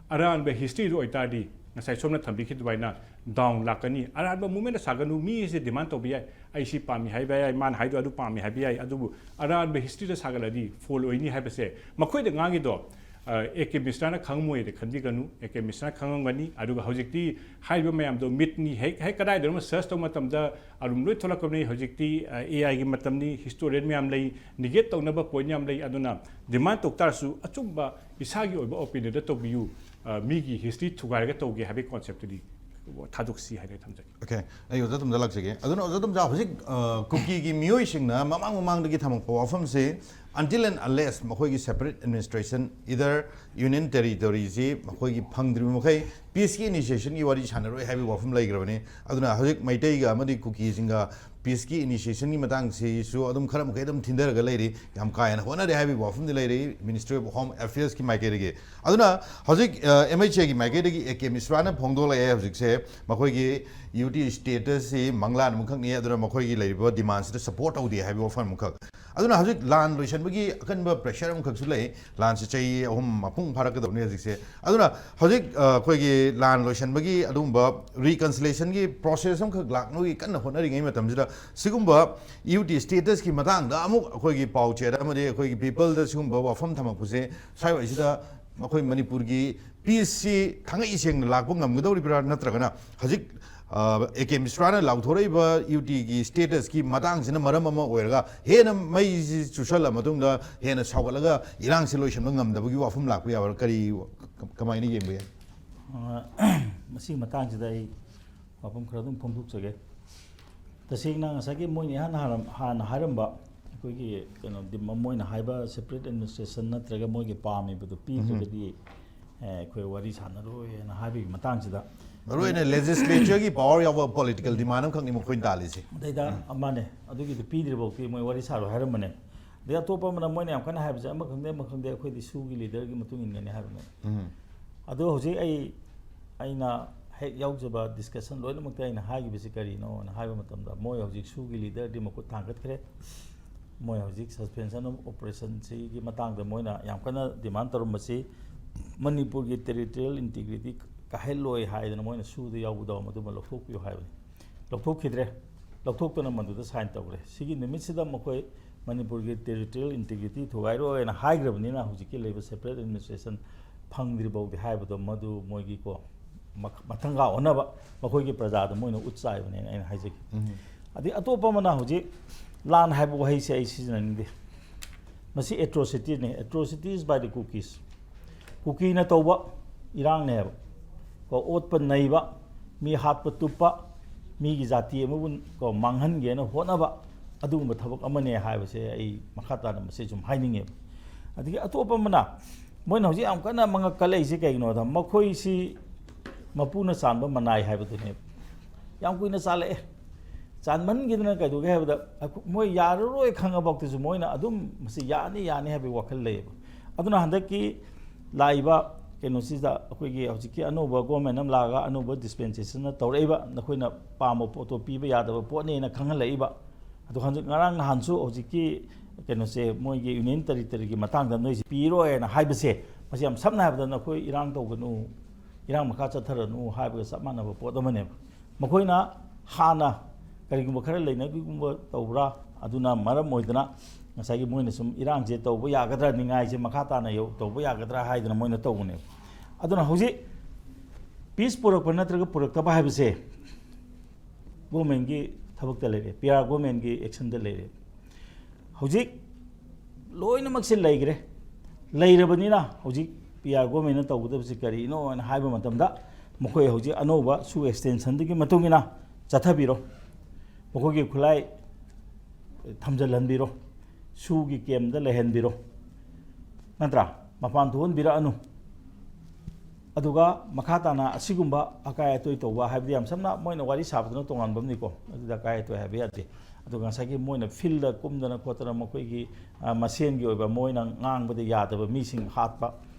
ꯑꯔꯥꯟꯕ historyꯗꯨ ꯑꯣꯏꯇꯥꯔꯗꯤ ꯉꯁꯥꯏ ꯁꯣꯝꯅ ꯊꯝꯕꯤꯈꯤꯕ ꯑꯗꯨꯃꯥꯏꯅ down ꯂꯥꯛꯀꯅꯤ꯫ ꯑꯔꯥꯟꯕ movementꯇ ꯁꯥꯒꯅꯨ, ꯃꯤ ꯑꯁꯤ demand ꯇꯧꯕ ꯌꯥꯏ, ꯑꯩ ꯁꯤ ꯄꯥꯝꯃꯤ ꯍꯥꯏꯕ ꯌꯥꯏ, ꯃꯥꯅ ꯍꯥꯏꯗꯣ ꯑꯗꯨ ꯄꯥꯝꯃꯤ ꯍꯥꯏꯕ ꯌꯥꯏ, ꯑꯗꯨꯕꯨ ꯑꯔꯥꯟꯕ historyꯗ ꯁꯥꯒꯠꯂꯗꯤ fall ꯑꯣꯏꯅꯤ ꯍꯥꯏꯕꯁꯦ ꯃꯈꯣꯏꯗ ꯉꯥꯡꯉꯤꯗꯣ, ꯑ, A K ꯃꯤꯁ꯭ꯔꯥꯅ ꯈꯪꯉꯝꯃꯣꯏꯗ ꯈꯟꯕꯤꯒꯅꯨ꯫ A K ꯃꯤꯁ꯭ꯔꯥꯅ ꯈꯪꯉꯝꯒꯅꯤ꯫ ꯑꯗꯨꯒ ꯍꯧꯖꯤꯛꯇꯤ ꯍꯥꯏꯔꯤꯕ ꯃꯌꯥꯝꯗꯣ mythꯅꯤ, ꯍꯦꯛ, ꯍꯦꯛ ꯀꯗꯥꯏꯗꯅꯣ search ꯇꯧꯕ ꯃꯇꯝꯗ ꯑꯗꯨꯝ ꯂꯣꯏ ꯊꯣꯛꯂꯛꯀꯅꯤ꯫ ꯍꯧꯖꯤꯛꯇꯤ, ꯑ, AIꯒꯤ ꯃꯇꯝꯅꯤ, historian ꯃꯌꯥꯝ ꯂꯩ, negate ꯇꯧꯅꯕ point ꯌꯥꯝ ꯂꯩ꯫ ꯑꯗꯨꯅ demand ꯇꯧ ꯇꯥꯔꯁꯨ ꯑꯆꯨꯝꯕ ꯏꯁꯥꯒꯤ ꯑꯣꯏꯕ opinionꯗ ꯇꯧꯕꯤꯌꯨ꯫ ꯑ, ꯃꯤꯒꯤ history ꯊꯨꯒꯥꯏꯔꯒ ꯇꯧꯒꯦ ꯍꯥꯏꯕꯒꯤ conceptꯇꯨꯗꯤ ꯊꯥꯗꯣꯛꯁꯤ ꯍꯥꯏꯅ ꯊꯝꯖꯒꯦ꯫ OK, ꯑꯩ ꯑꯣꯖꯥ ꯇꯣꯝꯖꯥ ꯂꯥꯛꯆꯒꯦ꯫ ꯑꯗꯨꯅ ꯑꯣꯖꯥ ꯇꯣꯝꯖꯥ, ꯍꯧꯖꯤꯛ, ꯑ, ꯀꯨꯀꯤꯒꯤ ꯃꯤꯑꯣꯏꯁꯤꯡꯅ ꯃꯃꯥꯡ ꯃꯃꯥꯡꯗꯒꯤ ꯊꯝꯃꯛꯄ ꯋꯥꯐꯝꯁꯤ, until and unless ꯃꯈꯣꯏꯒꯤ separate administration, either union territoryꯁꯤ ꯃꯈꯣꯏꯒꯤ ꯐꯪꯗ꯭ꯔꯤꯕ ꯃꯈꯩ peaceꯀꯤ initiationꯒꯤ ꯋꯥꯔꯤ ꯁꯥꯟꯅꯔꯣꯏ ꯍꯥꯏꯕꯒꯤ ꯋꯥꯐꯝ ꯂꯩꯈ꯭ꯔꯕꯅꯤ꯫ ꯑꯗꯨꯅ ꯍꯧꯖꯤꯛ ꯃꯩꯇꯩꯒ ꯑꯃꯗꯤ ꯀꯨꯀꯤꯁꯤꯡꯒ peaceꯀꯤ initiationꯒꯤ ꯃꯇꯥꯡꯁꯤꯁꯨ ꯑꯗꯨꯝ ꯈꯔ ꯃꯈꯩ ꯑꯗꯨꯝ ꯊꯤꯟꯊꯔꯒ ꯂꯩꯔꯤ꯫ ꯌꯥꯝ ꯀꯥ ꯍꯦꯟꯅ ꯍꯣꯠꯅꯔꯦ ꯍꯥꯏꯕꯒꯤ ꯋꯥꯐꯝꯗꯤ ꯂꯩꯔꯤ Ministry of Home Affairsꯀꯤ ꯃꯥꯏꯀꯩꯗꯒꯤ꯫ ꯑꯗꯨꯅ ꯍꯧꯖꯤꯛ, ꯑ, MHAꯒꯤ ꯃꯥꯏꯀꯩꯗꯒꯤ A K ꯃꯤꯁ꯭ꯔꯥꯅ ꯐꯣꯡꯗꯣꯛꯂꯛꯑꯦ, ꯍꯧꯖꯤꯛꯁꯦ ꯃꯈꯣꯏꯒꯤ UT statusꯁꯤ ꯃꯪꯂꯥꯟ ꯑꯃꯈꯛꯅꯤ, ꯑꯗꯨꯅ ꯃꯈꯣꯏꯒꯤ ꯂꯩꯔꯤꯕ demandꯁꯤꯗ support ꯇꯧꯗꯦ ꯍꯥꯏꯕ ꯋꯥꯐꯝ ꯑꯃꯈꯛ꯫ ꯑꯗꯨꯅ ꯍꯧꯖꯤꯛ ꯂꯥꯟ ꯂꯣꯏꯁꯤꯟꯕꯒꯤ ꯑꯀꯟꯕ pressure ꯑꯃꯈꯛꯁꯨ ꯂꯩ꯫ ꯂꯥꯟꯁꯤ ꯆꯍꯤ ꯑꯍꯨꯝ ꯃꯄꯨꯡ ꯐꯥꯔꯛꯀꯗꯧꯕꯅꯤ ꯍꯧꯖꯤꯛꯁꯦ꯫ ꯑꯗꯨꯅ ꯍꯧꯖꯤꯛ, ꯑ, ꯑꯩꯈꯣꯏꯒꯤ ꯂꯥꯟ ꯂꯣꯏꯁꯤꯟꯕꯒꯤ ꯑꯗꯨꯒꯨꯝꯕ reconciliationꯒꯤ process ꯑꯃꯈꯛ ꯂꯥꯛꯅꯕꯒꯤ ꯀꯟꯅ ꯍꯣꯠꯅꯔꯤꯉꯩ ꯃꯇꯝꯁꯤꯗ, ꯁꯤꯒꯨꯝꯕ UT statusꯀꯤ ꯃꯇꯥꯡꯗ ꯑꯃꯨꯛ ꯑꯩꯈꯣꯏꯒꯤ ꯄꯥꯎꯆꯦꯗ ꯑꯃꯗꯤ ꯑꯩꯈꯣꯏꯒꯤ peopleꯗ ꯁꯤꯒꯨꯝꯕ ꯋꯥꯐꯝ ꯊꯝꯃꯛꯄꯁꯦ, ꯁ꯭ꯋꯥꯏꯋꯥꯏꯁꯤꯗ ꯑꯩꯈꯣꯏ ꯃꯅꯤꯄꯨꯔꯒꯤ peaceꯁꯤ ꯊꯥꯡꯉꯩ ꯁꯦꯡꯅ ꯂꯥꯛꯄ ꯉꯝꯒꯗꯧꯔꯤꯕ꯭ꯔꯥ, ꯅꯠꯇ꯭ꯔꯒꯅ ꯍꯧꯖꯤꯛ, ꯑ, A K ꯃꯤꯁ꯭ꯔꯥꯅ ꯂꯥꯎꯊꯣꯔꯛꯏꯕ UTꯒꯤ statusꯀꯤ ꯃꯇꯥꯡꯁꯤꯅ ꯃꯔꯝ ꯑꯃ ꯑꯣꯏꯔꯒ ꯍꯦꯟꯅ ꯃꯩꯁꯤ ꯆꯨꯁꯜꯂ ꯃꯇꯨꯡꯗ ꯍꯦꯟꯅ ꯁꯥꯎꯒꯠꯂꯒ ꯏꯔꯥꯡꯁꯤ ꯂꯣꯏꯁꯤꯟꯕ ꯉꯝꯗꯕꯒꯤ ꯋꯥꯐꯝ ꯂꯥꯛꯄ ꯌꯥꯕ꯭ꯔꯥ? ꯀꯔꯤ, ꯀꯃꯥꯏꯅ ꯌꯦꯡꯕ ꯌꯥꯏ? ꯑ, ꯃꯁꯤꯒꯤ ꯃꯇꯥꯡꯁꯤꯗ ꯑꯩ ꯋꯥꯐꯝ ꯈꯔ ꯑꯗꯨꯝ ꯐꯣꯡꯗꯣꯛꯆꯒꯦ꯫ ꯇꯁꯦꯡꯅ ꯉꯁꯥꯏꯒꯤ ꯃꯣꯏꯅ ꯏꯍꯥꯟ ꯍꯥꯟꯅ, ꯍꯥꯟꯅ ꯍꯥꯏꯔꯝꯕ ꯑꯩꯈꯣꯏꯒꯤ ꯀꯩꯅꯣ, ꯗꯤꯝ-, ꯃꯣꯏꯅ ꯍꯥꯏꯕ separate administration ꯅꯠꯇ꯭ꯔꯒ ꯃꯣꯏꯒꯤ ꯄꯥꯝꯃꯤꯕꯗꯨ ꯄꯤꯗ꯭ꯔꯒꯗꯤ, ꯑꯦ, ꯑꯩꯈꯣꯏ ꯋꯥꯔꯤ ꯁꯥꯟꯅꯔꯣꯏꯅ ꯍꯥꯏꯕꯒꯤ ꯃꯇꯥꯡꯁꯤꯗ, ꯃꯔꯨꯑꯣꯏꯅ ꯂꯦꯖꯤꯁꯂꯦꯆꯔꯒꯤ ꯄꯋꯥꯔ ꯌꯥꯎꯕ ꯄꯣꯂꯤꯇꯤꯀꯦꯜ ꯗꯤꯃꯥꯟ ꯑꯃꯈꯛꯅꯤ ꯃꯈꯣꯏꯅ ꯇꯥꯜꯂꯤꯁꯦ꯫ ꯑꯗꯩꯗ ꯑꯃꯅꯦ, ꯑꯗꯨꯒꯤꯗꯤ ꯄꯤꯗ꯭ꯔꯤꯐꯥꯎꯗꯤ ꯃꯣꯏ ꯋꯥꯔꯤ ꯁꯥꯔꯣꯏ ꯍꯥꯏꯔꯝꯕꯅꯦ꯫ ꯑꯗꯩ ꯑꯇꯣꯞꯄ ꯑꯃꯅ ꯃꯣꯏꯅ ꯌꯥꯝ ꯀꯟꯅ ꯍꯥꯏꯕꯁꯦ, ꯑꯃ ꯈꯪꯗꯦ ꯑꯃ ꯈꯪꯗꯦ, ꯑꯩꯈꯣꯏꯗꯤ ꯁꯨꯒꯤ ꯂꯤꯗꯔꯒꯤ ꯃꯇꯨꯡ ꯏꯟꯒꯅꯤ ꯍꯥꯏꯕꯅꯦ꯫ ꯎꯝ꯫ ꯑꯗꯣ ꯍꯧꯖꯤꯛ ꯑꯩ ꯑꯩꯅ ꯍꯦꯛ ꯌꯥꯎꯖꯕ ꯗꯤꯁꯀꯁꯟ ꯂꯣꯏꯅꯃꯛꯇ ꯑꯩꯅ ꯍꯥꯏꯈꯤꯕꯁꯤ ꯀꯔꯤꯅꯣꯅ ꯍꯥꯏꯕ ꯃꯇꯝꯗ, ꯃꯣꯏ ꯍꯧꯖꯤꯛ ꯁꯨꯒꯤ ꯂꯤꯗꯔꯗꯤ ꯃꯈꯨꯠ ꯊꯥꯡꯒꯠꯈ꯭ꯔꯦ꯫ ꯃꯣꯏ ꯍꯧꯖꯤꯛ suspension of operationꯁꯤꯒꯤ ꯃꯇꯥꯡꯗ ꯃꯣꯏꯅ ꯌꯥꯝ ꯀꯟꯅ ꯗꯤꯃꯥꯟ ꯇꯧꯔꯝꯕꯁꯤ, ꯃꯅꯤꯄꯨꯔꯒꯤ ꯇꯦꯔꯤꯇꯣꯔꯤꯌꯦꯜ ꯏꯟꯇꯤꯒ꯭ꯔꯤꯇꯤ ꯀꯥꯏꯍꯜꯂꯣꯏ ꯍꯥꯏꯗꯅ ꯃꯣꯏꯅ ꯁꯨꯗ ꯌꯥꯎꯕꯗꯣ ꯃꯗꯨꯃ ꯂꯧꯊꯣꯛꯄꯤꯌꯨ ꯍꯥꯏꯕꯅꯤ꯫ ꯂꯧꯊꯣꯛꯈꯤꯗ꯭ꯔꯦ꯫ ꯂꯧꯊꯣꯛꯇꯅ ꯃꯗꯨꯗ ꯁꯥꯏꯟ ꯇꯧꯈ꯭ꯔꯦ꯫ ꯁꯤꯒꯤ ꯅꯨꯃꯤꯠꯁꯤꯗ ꯃꯈꯣꯏ ꯃꯅꯤꯄꯨꯔꯒꯤ ꯇꯦꯔꯤꯇꯣꯔꯤꯌꯦꯜ ꯏꯟꯇꯤꯒ꯭ꯔꯤꯇꯤ ꯊꯨꯒꯥꯏꯔꯣꯏꯅ ꯍꯥꯏꯈ꯭ꯔꯕꯅꯤꯅ, ꯍꯧꯖꯤꯛꯀꯤ ꯂꯩꯕ ꯁꯦꯄꯔꯦꯠ ꯑꯦꯗꯃꯤꯅꯤꯁꯇ꯭ꯔꯦꯁꯟ ꯐꯪꯗ꯭ꯔꯤ ꯐꯥꯎꯗꯤ ꯍꯥꯏꯕꯗꯣ ꯃꯗꯨ ꯃꯣꯏꯒꯤꯀꯣ ꯃꯈ- ꯃꯊꯪꯒꯥ ꯑꯣꯟꯅꯕ ꯃꯈꯣꯏꯒꯤ ꯄ꯭ꯔꯖꯥꯗ ꯃꯣꯏꯅ ꯎꯠ ꯆꯥꯏꯕꯅꯦꯅ ꯑꯩꯅ ꯍꯥꯏꯖꯒꯦ꯫ ꯎꯝ꯫ ꯑꯗꯩ ꯑꯇꯣꯞꯄ ꯑꯃꯅ ꯍꯧꯖꯤꯛ ꯂꯥꯟ ꯍꯥꯏꯕ ꯋꯥꯍꯩꯁꯦ ꯑꯩ ꯁꯤꯖꯤꯟꯅꯅꯤꯡꯗꯦ꯫ ꯃꯁꯤ atrocityꯅꯤ, atrocities by the Kukis꯫ ꯀꯨꯀꯤꯅ ꯇꯧꯕ ꯏꯔꯥꯡꯅꯦꯕ꯫ ꯀꯣ, ꯑꯣꯠꯄ ꯅꯩꯕ, ꯃꯤ ꯍꯥꯠꯄ ꯇꯨꯞꯄ, ꯃꯤꯒꯤ ꯖꯥꯇꯤ ꯑꯃꯕꯨ ꯀꯣ ꯃꯥꯡꯍꯟꯒꯦꯅ ꯍꯣꯠꯅꯕ, ꯑꯗꯨꯒꯨꯝꯕ ꯊꯕꯛ ꯑꯃꯅꯦ ꯍꯥꯏꯕꯁꯦ ꯑꯩ ꯃꯈꯥ ꯇꯥꯅ ꯃꯁꯤ ꯁꯨꯝ ꯍꯥꯏꯅꯤꯡꯉꯦꯕ꯫ ꯑꯗꯒꯤ ꯑꯇꯣꯞꯄ ꯑꯃꯅ, ꯃꯣꯏꯅ ꯍꯧꯖꯤꯛ ꯌꯥꯝ ꯀꯟꯅ ꯃꯉꯛ ꯀꯜꯂꯛꯏꯁꯦ ꯀꯩꯒꯤꯅꯣꯗ, ꯃꯈꯣꯏꯁꯤ ꯃꯄꯨꯅ ꯆꯥꯟꯕ ꯃꯅꯥꯏ ꯍꯥꯏꯕꯗꯨꯅꯦꯕ꯫ ꯌꯥꯝ ꯀꯨꯏꯅ ꯆꯥꯜꯂꯛꯑꯦ꯫ ꯆꯥꯟꯃꯟꯈꯤꯗꯅ ꯀꯩꯗꯧꯒꯦ ꯍꯥꯏꯕꯗ, ꯑꯩꯈꯣ- ꯃꯣꯏ ꯌꯥꯔꯔꯣꯏ ꯈꯪꯉꯐꯥꯎꯗꯁꯨ ꯃꯣꯏꯅ ꯑꯗꯨꯝ ꯃꯁꯤ ꯌꯥꯅꯤ ꯌꯥꯅꯤ ꯍꯥꯏꯕꯒꯤ ꯋꯥꯈꯜ ꯂꯩꯌꯦꯕ꯫ ꯑꯗꯨꯅ ꯍꯟꯗꯛꯀꯤ ꯂꯥꯛꯏꯕ ꯀꯩꯅꯣꯁꯤꯗ, ꯑꯩꯈꯣꯏꯒꯤ ꯍꯧꯖꯤꯛꯀꯤ ꯑꯅꯧꯕ ꯒꯣꯔꯃꯦꯟ ꯑꯃ ꯂꯥꯛꯑꯒ ꯑꯅꯧꯕ ꯗꯤꯁꯄꯦꯟꯁꯦꯁꯟꯅ ꯇꯧꯔꯛꯏꯕ, ꯅꯈꯣꯏꯅ ꯄꯥꯝꯕ ꯄꯣꯠꯇꯣ ꯄꯤꯕ ꯌꯥꯗꯕ ꯄꯣꯠꯅꯦꯅ ꯈꯪꯍꯜꯂꯛꯏꯕ꯫ ꯑꯗꯣ ꯍꯧꯖꯤꯛ ꯉꯔꯥꯡ ꯅꯍꯥꯟꯁꯨ ꯍꯧꯖꯤꯛꯀꯤ ꯀꯩꯅꯣꯁꯦ, ꯃꯣꯏꯒꯤ ꯌꯨꯅꯤꯌꯟ ꯇꯦꯔꯤꯇꯣꯔꯤꯒꯤ ꯃꯇꯥꯡꯗ ꯅꯣꯏꯁꯦ ꯄꯤꯔꯣꯏꯅ ꯍꯥꯏꯕꯁꯦ, ꯃꯁꯤ ꯌꯥꯝ ꯁꯝꯅ ꯍꯥꯏꯔꯕꯗ ꯅꯈꯣꯏ ꯏꯔꯥꯡ ꯇꯧꯒꯅꯨ, ꯏꯔꯥꯡ ꯃꯈꯥ ꯆꯠꯊꯔꯅꯨ ꯍꯥꯏꯕꯒ ꯆꯞ ꯃꯥꯟꯅꯕ ꯄꯣꯠ ꯑꯃꯅꯦꯕ꯫ ꯃꯈꯣꯏꯅ ꯍꯥꯟꯅ ꯀꯔꯤꯒꯨꯝꯕ ꯈꯔ ꯂꯩꯅꯕꯤꯒꯨꯝꯕ ꯇꯧꯕ꯭ꯔꯥ? ꯑꯗꯨꯅ ꯃꯔꯝ ꯑꯣꯏꯗꯅ ꯉꯁꯥꯏꯒꯤ ꯃꯣꯏꯅ ꯁꯨꯝ ꯏꯔꯥꯡꯁꯦ ꯇꯧꯕ ꯌꯥꯒꯗ꯭ꯔꯥ, ꯅꯤꯡꯉꯥꯏꯁꯦ ꯃꯈꯥ ꯇꯥꯅ ꯌꯧ- ꯇꯧꯕ ꯌꯥꯒꯗ꯭ꯔꯥ ꯍꯥꯏꯗꯅ ꯃꯣꯏꯅ ꯇꯧꯕꯅꯦꯕ꯫ ꯑꯗꯨꯅ ꯍꯧꯖꯤꯛ ꯄꯤꯁ ꯄꯨꯔꯛꯄ ꯅꯠꯇ꯭ꯔꯒ ꯄꯨꯔꯛꯇꯕ ꯍꯥꯏꯕꯁꯦ ꯒꯣꯔꯃꯦꯟꯒꯤ ꯊꯕꯛꯇ ꯂꯩꯔꯦ, ꯄꯤ ꯑꯥꯔ ꯒꯣꯔꯃꯦꯟꯒꯤ ꯑꯦꯛꯁꯟꯗ ꯂꯩꯔꯦ꯫ ꯍꯧꯖꯤꯛ ꯂꯣꯏꯅꯃꯛꯁꯦ ꯂꯩꯈ꯭ꯔꯦ꯫ ꯂꯩꯔꯕꯅꯤꯅ ꯍꯧꯖꯤꯛ ꯄꯤ ꯑꯥꯔ ꯒꯣꯔꯃꯦꯟꯅ ꯇꯧꯒꯗꯕꯁꯤ ꯀꯔꯤꯅꯣ ꯍꯥꯏꯅ ꯍꯥꯏꯕ ꯃꯇꯝꯗ, ꯃꯈꯣꯏ ꯍꯧꯖꯤꯛ ꯑꯅꯧꯕ ꯁꯨ ꯑꯦꯛꯁꯇꯦꯟꯁꯟꯗꯨꯒꯤ ꯃꯇꯨꯡ ꯏꯟꯅ ꯆꯠꯊꯕꯤꯔꯣ꯫ ꯃꯈꯣꯏꯒꯤ ꯈꯨꯠꯂꯥꯏ ꯊꯝꯖꯤꯜꯍꯟꯕꯤꯔꯣ, ꯁꯨꯒꯤ ꯀꯦꯝꯗ ꯂꯩꯍꯟꯕꯤꯔꯣ, ꯅꯠꯇ꯭ꯔꯥ? ꯃꯄꯥꯟ ꯊꯣꯛꯍꯟꯕꯤꯔꯛꯑꯅꯨ꯫ ꯑꯗꯨꯒ ꯃꯈꯥ ꯇꯥꯅ ꯑꯁꯤꯒꯨꯝꯕ ꯑꯀꯥꯏ ꯑꯇꯣꯏ ꯇꯧꯕ ꯍꯥꯏꯕꯗꯤ, ꯌꯥꯝ ꯁꯝꯅ ꯃꯣꯏꯅ ꯋꯥꯔꯤ ꯁꯥꯕꯗꯨꯅ ꯇꯣꯉꯥꯟꯕ ꯑꯃꯅꯤꯀꯣ, ꯑꯗꯨꯗ ꯑꯀꯥꯏ ꯑꯇꯣꯏ ꯍꯥꯏꯕ ꯌꯥꯗꯦ꯫ ꯑꯗꯨꯒ ꯉꯁꯥꯏꯒꯤ ꯃꯣꯏꯅ ꯐꯤꯜꯗ ꯀꯨꯝꯗꯅ ꯈꯣꯠꯇꯅ ꯃꯈꯣꯏꯒꯤ ꯑ, ꯃꯁꯦꯟꯒꯤ ꯑꯣꯏꯕ ꯃꯣꯏꯅ ꯉꯥꯡꯕꯗ ꯌꯥꯗꯕ ꯃꯤꯁꯤꯡ ꯍꯥꯠꯄ,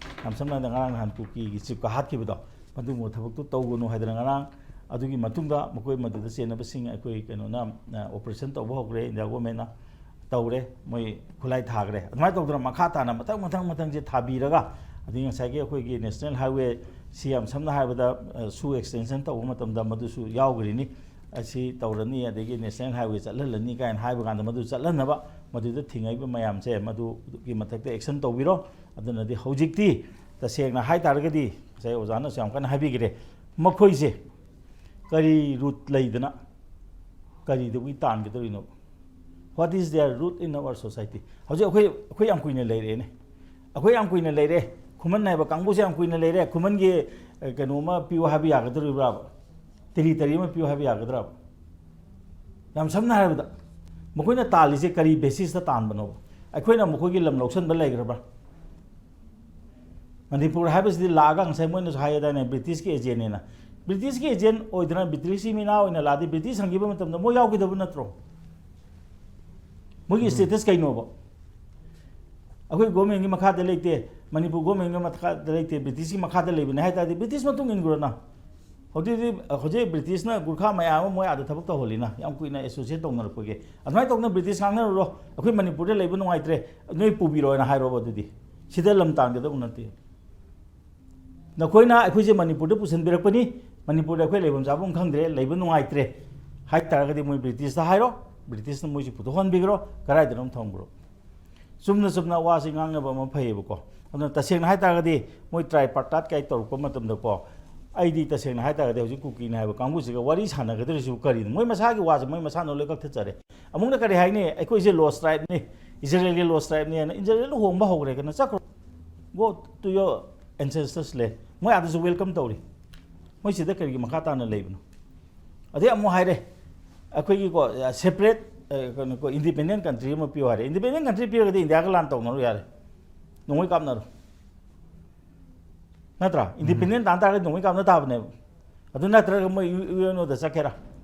ꯌꯥꯝ ꯁꯝꯅ ꯍꯥꯏꯔꯕꯗ ꯉꯔꯥꯡ ꯅꯍꯥꯟ ꯀꯨꯀꯤꯒꯤ ꯆꯤꯞꯀ ꯍꯥꯠꯈꯤꯕꯗꯣ, ꯃꯗꯨꯒꯨꯝꯕ ꯊꯕꯛꯇꯨ ꯇꯧꯒꯅꯨ ꯍꯥꯏꯗꯅ ꯉꯔꯥꯡ, ꯑꯗꯨꯒꯤ ꯃꯇꯨꯡꯗ ꯃꯈꯣꯏ ꯃꯗꯨꯗ ꯆꯦꯟꯅꯕꯁꯤꯡ ꯑꯩꯈꯣꯏ ꯀꯩꯅꯣꯅ, ꯑ, ꯑꯣꯄꯔꯦꯁꯟ ꯇꯧꯕ ꯍꯧꯈ꯭ꯔꯦ, ꯏꯟꯗꯤꯌꯥ ꯒꯣꯔꯃꯦꯟꯅ ꯇꯧꯔꯦ, ꯃꯣꯏ ꯈꯨꯠꯂꯥꯏ ꯊꯥꯈ꯭ꯔꯦ꯫ ꯑꯗꯨꯃꯥꯏꯅ ꯇꯧꯗꯅ ꯃꯈꯥ ꯇꯥꯅ ꯃꯊꯪ ꯃꯊꯪ ꯃꯊꯪꯁꯦ ꯊꯥꯕꯤꯔꯒ, ꯑꯗꯒꯤ ꯉꯁꯥꯏꯒꯤ ꯑꯩꯈꯣꯏꯒꯤ ꯅꯦꯁꯅꯦꯜ ꯍꯥꯏꯋꯦꯁꯤ ꯌꯥꯝ ꯁꯝꯅ ꯍꯥꯏꯔꯕꯗ, ꯑ, ꯁꯨ ꯑꯦꯛꯁꯇꯦꯟꯁꯟ ꯇꯧꯕ ꯃꯇꯝꯗ ꯃꯗꯨꯁꯨ ꯌꯥꯎꯈ꯭ꯔꯤꯅꯤ꯫ ꯑꯁꯤ ꯇꯧꯔꯅꯤ, ꯑꯗꯒꯤ ꯅꯦꯁꯅꯦꯜ ꯍꯥꯏꯋꯦ ꯆꯠꯍꯜꯂꯅꯤ ꯀꯥꯏꯅ ꯍꯥꯏꯕ ꯀꯥꯟꯗ, ꯃꯗꯨ ꯆꯠꯍꯟꯅꯕ, ꯃꯗꯨꯗ ꯊꯤꯡꯉꯛꯏꯕ ꯃꯌꯥꯝꯁꯦ, ꯃꯗꯨꯒꯤ ꯃꯊꯛꯇ ꯑꯦꯛꯁꯟ ꯇꯧꯕꯤꯔꯣ꯫ ꯑꯗꯨꯅꯗꯤ ꯍꯧꯖꯤꯛꯇꯤ ꯇꯁꯦꯡꯅ ꯍꯥꯏ ꯇꯥꯔꯒꯗꯤ, ꯉꯁꯥꯏ ꯑꯣꯖꯥꯅꯁꯨ ꯌꯥꯝ ꯀꯟꯅ ꯍꯥꯏꯕꯤꯈ꯭ꯔꯦ, ꯃꯈꯣꯏꯁꯦ ꯀꯔꯤ ꯔꯨꯠ ꯂꯩꯗꯅ, ꯀꯔꯤꯗꯒꯤ ꯇꯥꯟꯒꯗꯧꯔꯤꯅꯣ? What is their root in our society? ꯍꯧꯖꯤꯛ ꯑꯩꯈꯣꯏ, ꯑꯩꯈꯣꯏ ꯌꯥꯝ ꯀꯨꯏꯅ ꯂꯩꯔꯛꯑꯦꯅꯦ꯫ ꯑꯩꯈꯣꯏ ꯌꯥꯝ ꯀꯨꯏꯅ ꯂꯩꯔꯦ꯫ ꯈꯨꯃꯟ ꯍꯥꯏꯕ ꯀꯥꯡꯕꯨꯁꯦ ꯌꯥꯝ ꯀꯨꯏꯅ ꯂꯩꯔꯦ꯫ ꯈꯨꯃꯟꯒꯤ, ꯑ, ꯀꯩꯅꯣꯃ ꯄꯤꯌꯨ ꯍꯥꯏꯕ ꯌꯥꯒꯗꯧꯔꯤꯕ꯭ꯔꯥꯕ? ꯇꯦꯔꯤꯇꯣꯔꯤ ꯑꯃ ꯄꯤꯌꯨ ꯍꯥꯏꯕ ꯌꯥꯒꯗ꯭ꯔꯥꯕ? ꯌꯥꯝ ꯁꯝꯅ ꯍꯥꯏꯔꯕꯗ, ꯃꯈꯣꯏꯅ ꯇꯥꯜꯂꯤꯁꯦ ꯀꯔꯤ ꯕꯦꯁꯤꯁꯇ ꯇꯥꯟꯕꯅꯣꯕ? ꯑꯩꯈꯣꯏꯅ ꯃꯈꯣꯏꯒꯤ ꯂꯝ ꯂꯧꯁꯟꯕ ꯂꯩꯈ꯭ꯔꯕ꯭ꯔꯥ? ꯃꯅꯤꯄꯨꯔ ꯍꯥꯏꯕꯁꯤꯗꯤ ꯂꯥꯛꯑꯒ, ꯉꯁꯥꯏ ꯃꯣꯏꯅꯁꯨ ꯍꯥꯏꯌꯦꯗꯥꯏꯅꯦ, ꯕ꯭ꯔꯤꯇꯤꯁꯀꯤ ꯑꯦꯖꯦꯟꯅꯦꯅ꯫ ꯕ꯭ꯔꯤꯇꯤꯁꯀꯤ ꯑꯦꯖꯦꯟ ꯑꯣꯏꯗꯅ, ꯕ꯭ꯔꯤꯇꯤꯁꯀꯤ ꯃꯤꯅꯥ ꯑꯣꯏꯅ ꯂꯥꯛꯑꯗꯤ, ꯕ꯭ꯔꯤꯇꯤꯁ ꯍꯪꯈꯤꯕ ꯃꯇꯝꯗ ꯃꯣꯏ ꯌꯥꯎꯈꯤꯗꯕ ꯅꯠꯇ꯭ꯔꯣ? ꯃꯣꯏꯒꯤ ꯎꯝ꯫ ꯁ꯭ꯇꯦꯇꯁ ꯀꯩꯅꯣꯕ? ꯑꯩꯈꯣꯏ ꯒꯣꯔꯃꯦꯟꯒꯤ ꯃꯈꯥꯗ ꯂꯩꯇꯦ, ꯃꯅꯤꯄꯨꯔ ꯒꯣꯔꯃꯦꯟꯒꯤ ꯃꯈꯥꯗ ꯂꯩꯇꯦ, ꯕ꯭ꯔꯤꯇꯤꯁꯀꯤ ꯃꯈꯥꯗ ꯂꯩꯕꯅꯦ ꯍꯥꯏ ꯇꯥꯔꯗꯤ, ꯕ꯭ꯔꯤꯇꯤꯁ ꯃꯇꯨꯡ ꯏꯟꯈ꯭ꯔꯣꯅ꯫ ꯍꯧꯖꯤꯛꯇꯤ, ꯍꯧꯖꯤꯛ ꯕ꯭ꯔꯤꯇꯤꯁꯅ ꯒꯨꯔꯈꯥ ꯃꯌꯥꯝ ꯑꯃ ꯃꯣꯏ ꯑꯥꯗ ꯊꯕꯛ ꯇꯧꯍꯜꯂꯤꯅ, ꯌꯥꯝ ꯀꯨꯏꯅ ꯑꯦꯁꯣꯁꯤꯌꯦꯠ ꯇꯧꯅꯔꯛꯄꯒꯤ꯫ ꯑꯗꯨꯃꯥꯏꯅ ꯇꯧꯗꯅ ꯕ꯭ꯔꯤꯇꯤꯁ ꯉꯥꯡꯅꯔꯨꯔꯣ, ꯑꯩꯈꯣꯏ ꯃꯅꯤꯄꯨꯔꯗ ꯂꯩꯕ ꯅꯨꯡꯉꯥꯏꯇ꯭ꯔꯦ, ꯅꯣꯏ ꯄꯨꯕꯤꯔꯣꯅ ꯍꯥꯏꯔꯣꯕ꯫ ꯑꯗꯨꯗꯤ ꯁꯤꯗ ꯂꯝ ꯇꯥꯟꯒꯗꯧꯕ ꯅꯠꯇꯦ꯫ ꯅꯈꯣꯏꯅ ꯑꯩꯈꯣꯏꯁꯦ ꯃꯅꯤꯄꯨꯔꯗ ꯄꯨꯁꯤꯟꯕꯤꯔꯛꯄꯅꯤ, ꯃꯅꯤꯄꯨꯔꯗ ꯑꯩꯈꯣꯏ ꯂꯩꯐꯝ ꯆꯥꯐꯝ ꯈꯪꯗ꯭ꯔꯦ, ꯂꯩꯕ ꯅꯨꯡꯉꯥꯏꯇ꯭ꯔꯦ ꯍꯥꯏ ꯇꯥꯔꯒꯗꯤ, ꯃꯣꯏ ꯕ꯭ꯔꯤꯇꯤꯁꯇ ꯍꯥꯏꯔꯣ, ꯕ꯭ꯔꯤꯇꯤꯁꯅ ꯃꯣꯏꯁꯤ ꯄꯨꯊꯣꯛꯍꯟꯕꯤꯈ꯭ꯔꯣ, ꯀꯗꯥꯏꯗꯅꯣꯝ ꯊꯝꯈ꯭ꯔꯣ꯫ ꯆꯨꯝꯅ ꯆꯨꯝꯅ ꯋꯥꯁꯤ ꯉꯥꯡꯅꯕ ꯑꯃ ꯐꯩꯌꯦꯕꯀꯣ꯫ ꯑꯗꯨꯅ ꯇꯁꯦꯡꯅ ꯍꯥꯏ ꯇꯥꯔꯒꯗꯤ, ꯃꯣꯏ ꯇ꯭ꯔꯥꯏꯄꯥꯔꯇꯥꯏꯠ ꯀꯥꯏ ꯇꯧꯔꯛꯄ ꯃꯇꯝꯗꯀꯣ, ꯑꯩꯗꯤ ꯇꯁꯦꯡꯅ ꯍꯥꯏ ꯇꯥꯔꯒꯗꯤ ꯍꯧꯖꯤꯛ ꯀꯨꯀꯤꯅ ꯍꯥꯏꯕ ꯀꯥꯡꯕꯨꯁꯤꯒ ꯋꯥꯔꯤ ꯁꯥꯟꯅꯒꯗꯧꯔꯤꯁꯤꯕꯨ ꯀꯔꯤꯅꯣ? ꯃꯣꯏ ꯃꯁꯥꯒꯤ ꯋꯥꯁꯦ ꯃꯣꯏ ꯃꯁꯥꯅ ꯂꯣꯏ ꯀꯛꯊꯠꯆꯔꯦ꯫ ꯑꯃꯨꯛꯅ ꯀꯔꯤ ꯍꯥꯏꯅꯤ? "ꯑꯩꯈꯣꯏꯁꯦ ꯂꯣꯁ ꯇ꯭ꯔꯥꯏꯕꯅꯤ, ꯏꯖꯔꯦꯜꯒꯤ ꯂꯣꯁ ꯇ꯭ꯔꯥꯏꯕꯅꯦꯅ", ꯏꯖꯔꯦꯜ ꯂꯨꯍꯣꯡꯕ ꯍꯧꯈ꯭ꯔꯦ, ꯀꯩꯅꯣ, ꯆꯠꯈ꯭ꯔꯣ, "Go to your ancestors land"꯫ ꯃꯣꯏ ꯑꯥꯗꯁꯨ ꯋꯦꯜꯀꯝ ꯇꯧꯔꯤ꯫ ꯃꯣꯏ ꯁꯤꯗ ꯀꯔꯤꯒꯤ ꯃꯈꯥ ꯇꯥꯅ ꯂꯩꯕꯅꯣ? ꯑꯗꯩ ꯑꯃꯨꯛ ꯍꯥꯏꯔꯦ, ꯑꯩꯈꯣꯏꯒꯤꯀꯣ, ꯁꯦꯄꯔꯦꯠ, ꯑ, ꯀꯩꯅꯣ, ꯀꯣ, ꯏꯟꯗꯤꯄꯦꯟꯗꯦꯟ ꯀꯟꯇ꯭ꯔꯤ ꯑꯃ ꯄꯤꯌꯨ ꯍꯥꯏꯔꯦ꯫ ꯏꯟꯗꯤꯄꯦꯟꯗꯦꯟ ꯀꯟꯇ꯭ꯔꯤ ꯄꯤꯔꯒꯗꯤ ꯏꯟꯗꯤꯌꯥꯒ ꯂꯥꯟ ꯇꯧꯅꯔꯣ ꯌꯥꯔꯦ, ꯅꯣꯡꯃꯩ ꯀꯥꯞꯅꯔꯣ꯫ ꯅꯠꯇ꯭ꯔꯥ? ꯏꯟꯗꯤꯄꯦꯟꯗꯦꯟ ꯇꯥꯟ ꯇꯥꯔꯒꯗꯤ ꯅꯣꯡꯃꯩ ꯀꯥꯞꯅ ꯇꯥꯕꯅꯦꯕ꯫ ꯑꯗꯨ ꯅꯠꯇ꯭ꯔꯒ ꯃꯣꯏ ꯌꯨ ꯑꯦꯟ ꯑꯣꯗ ꯆꯠꯀꯦꯔꯥ?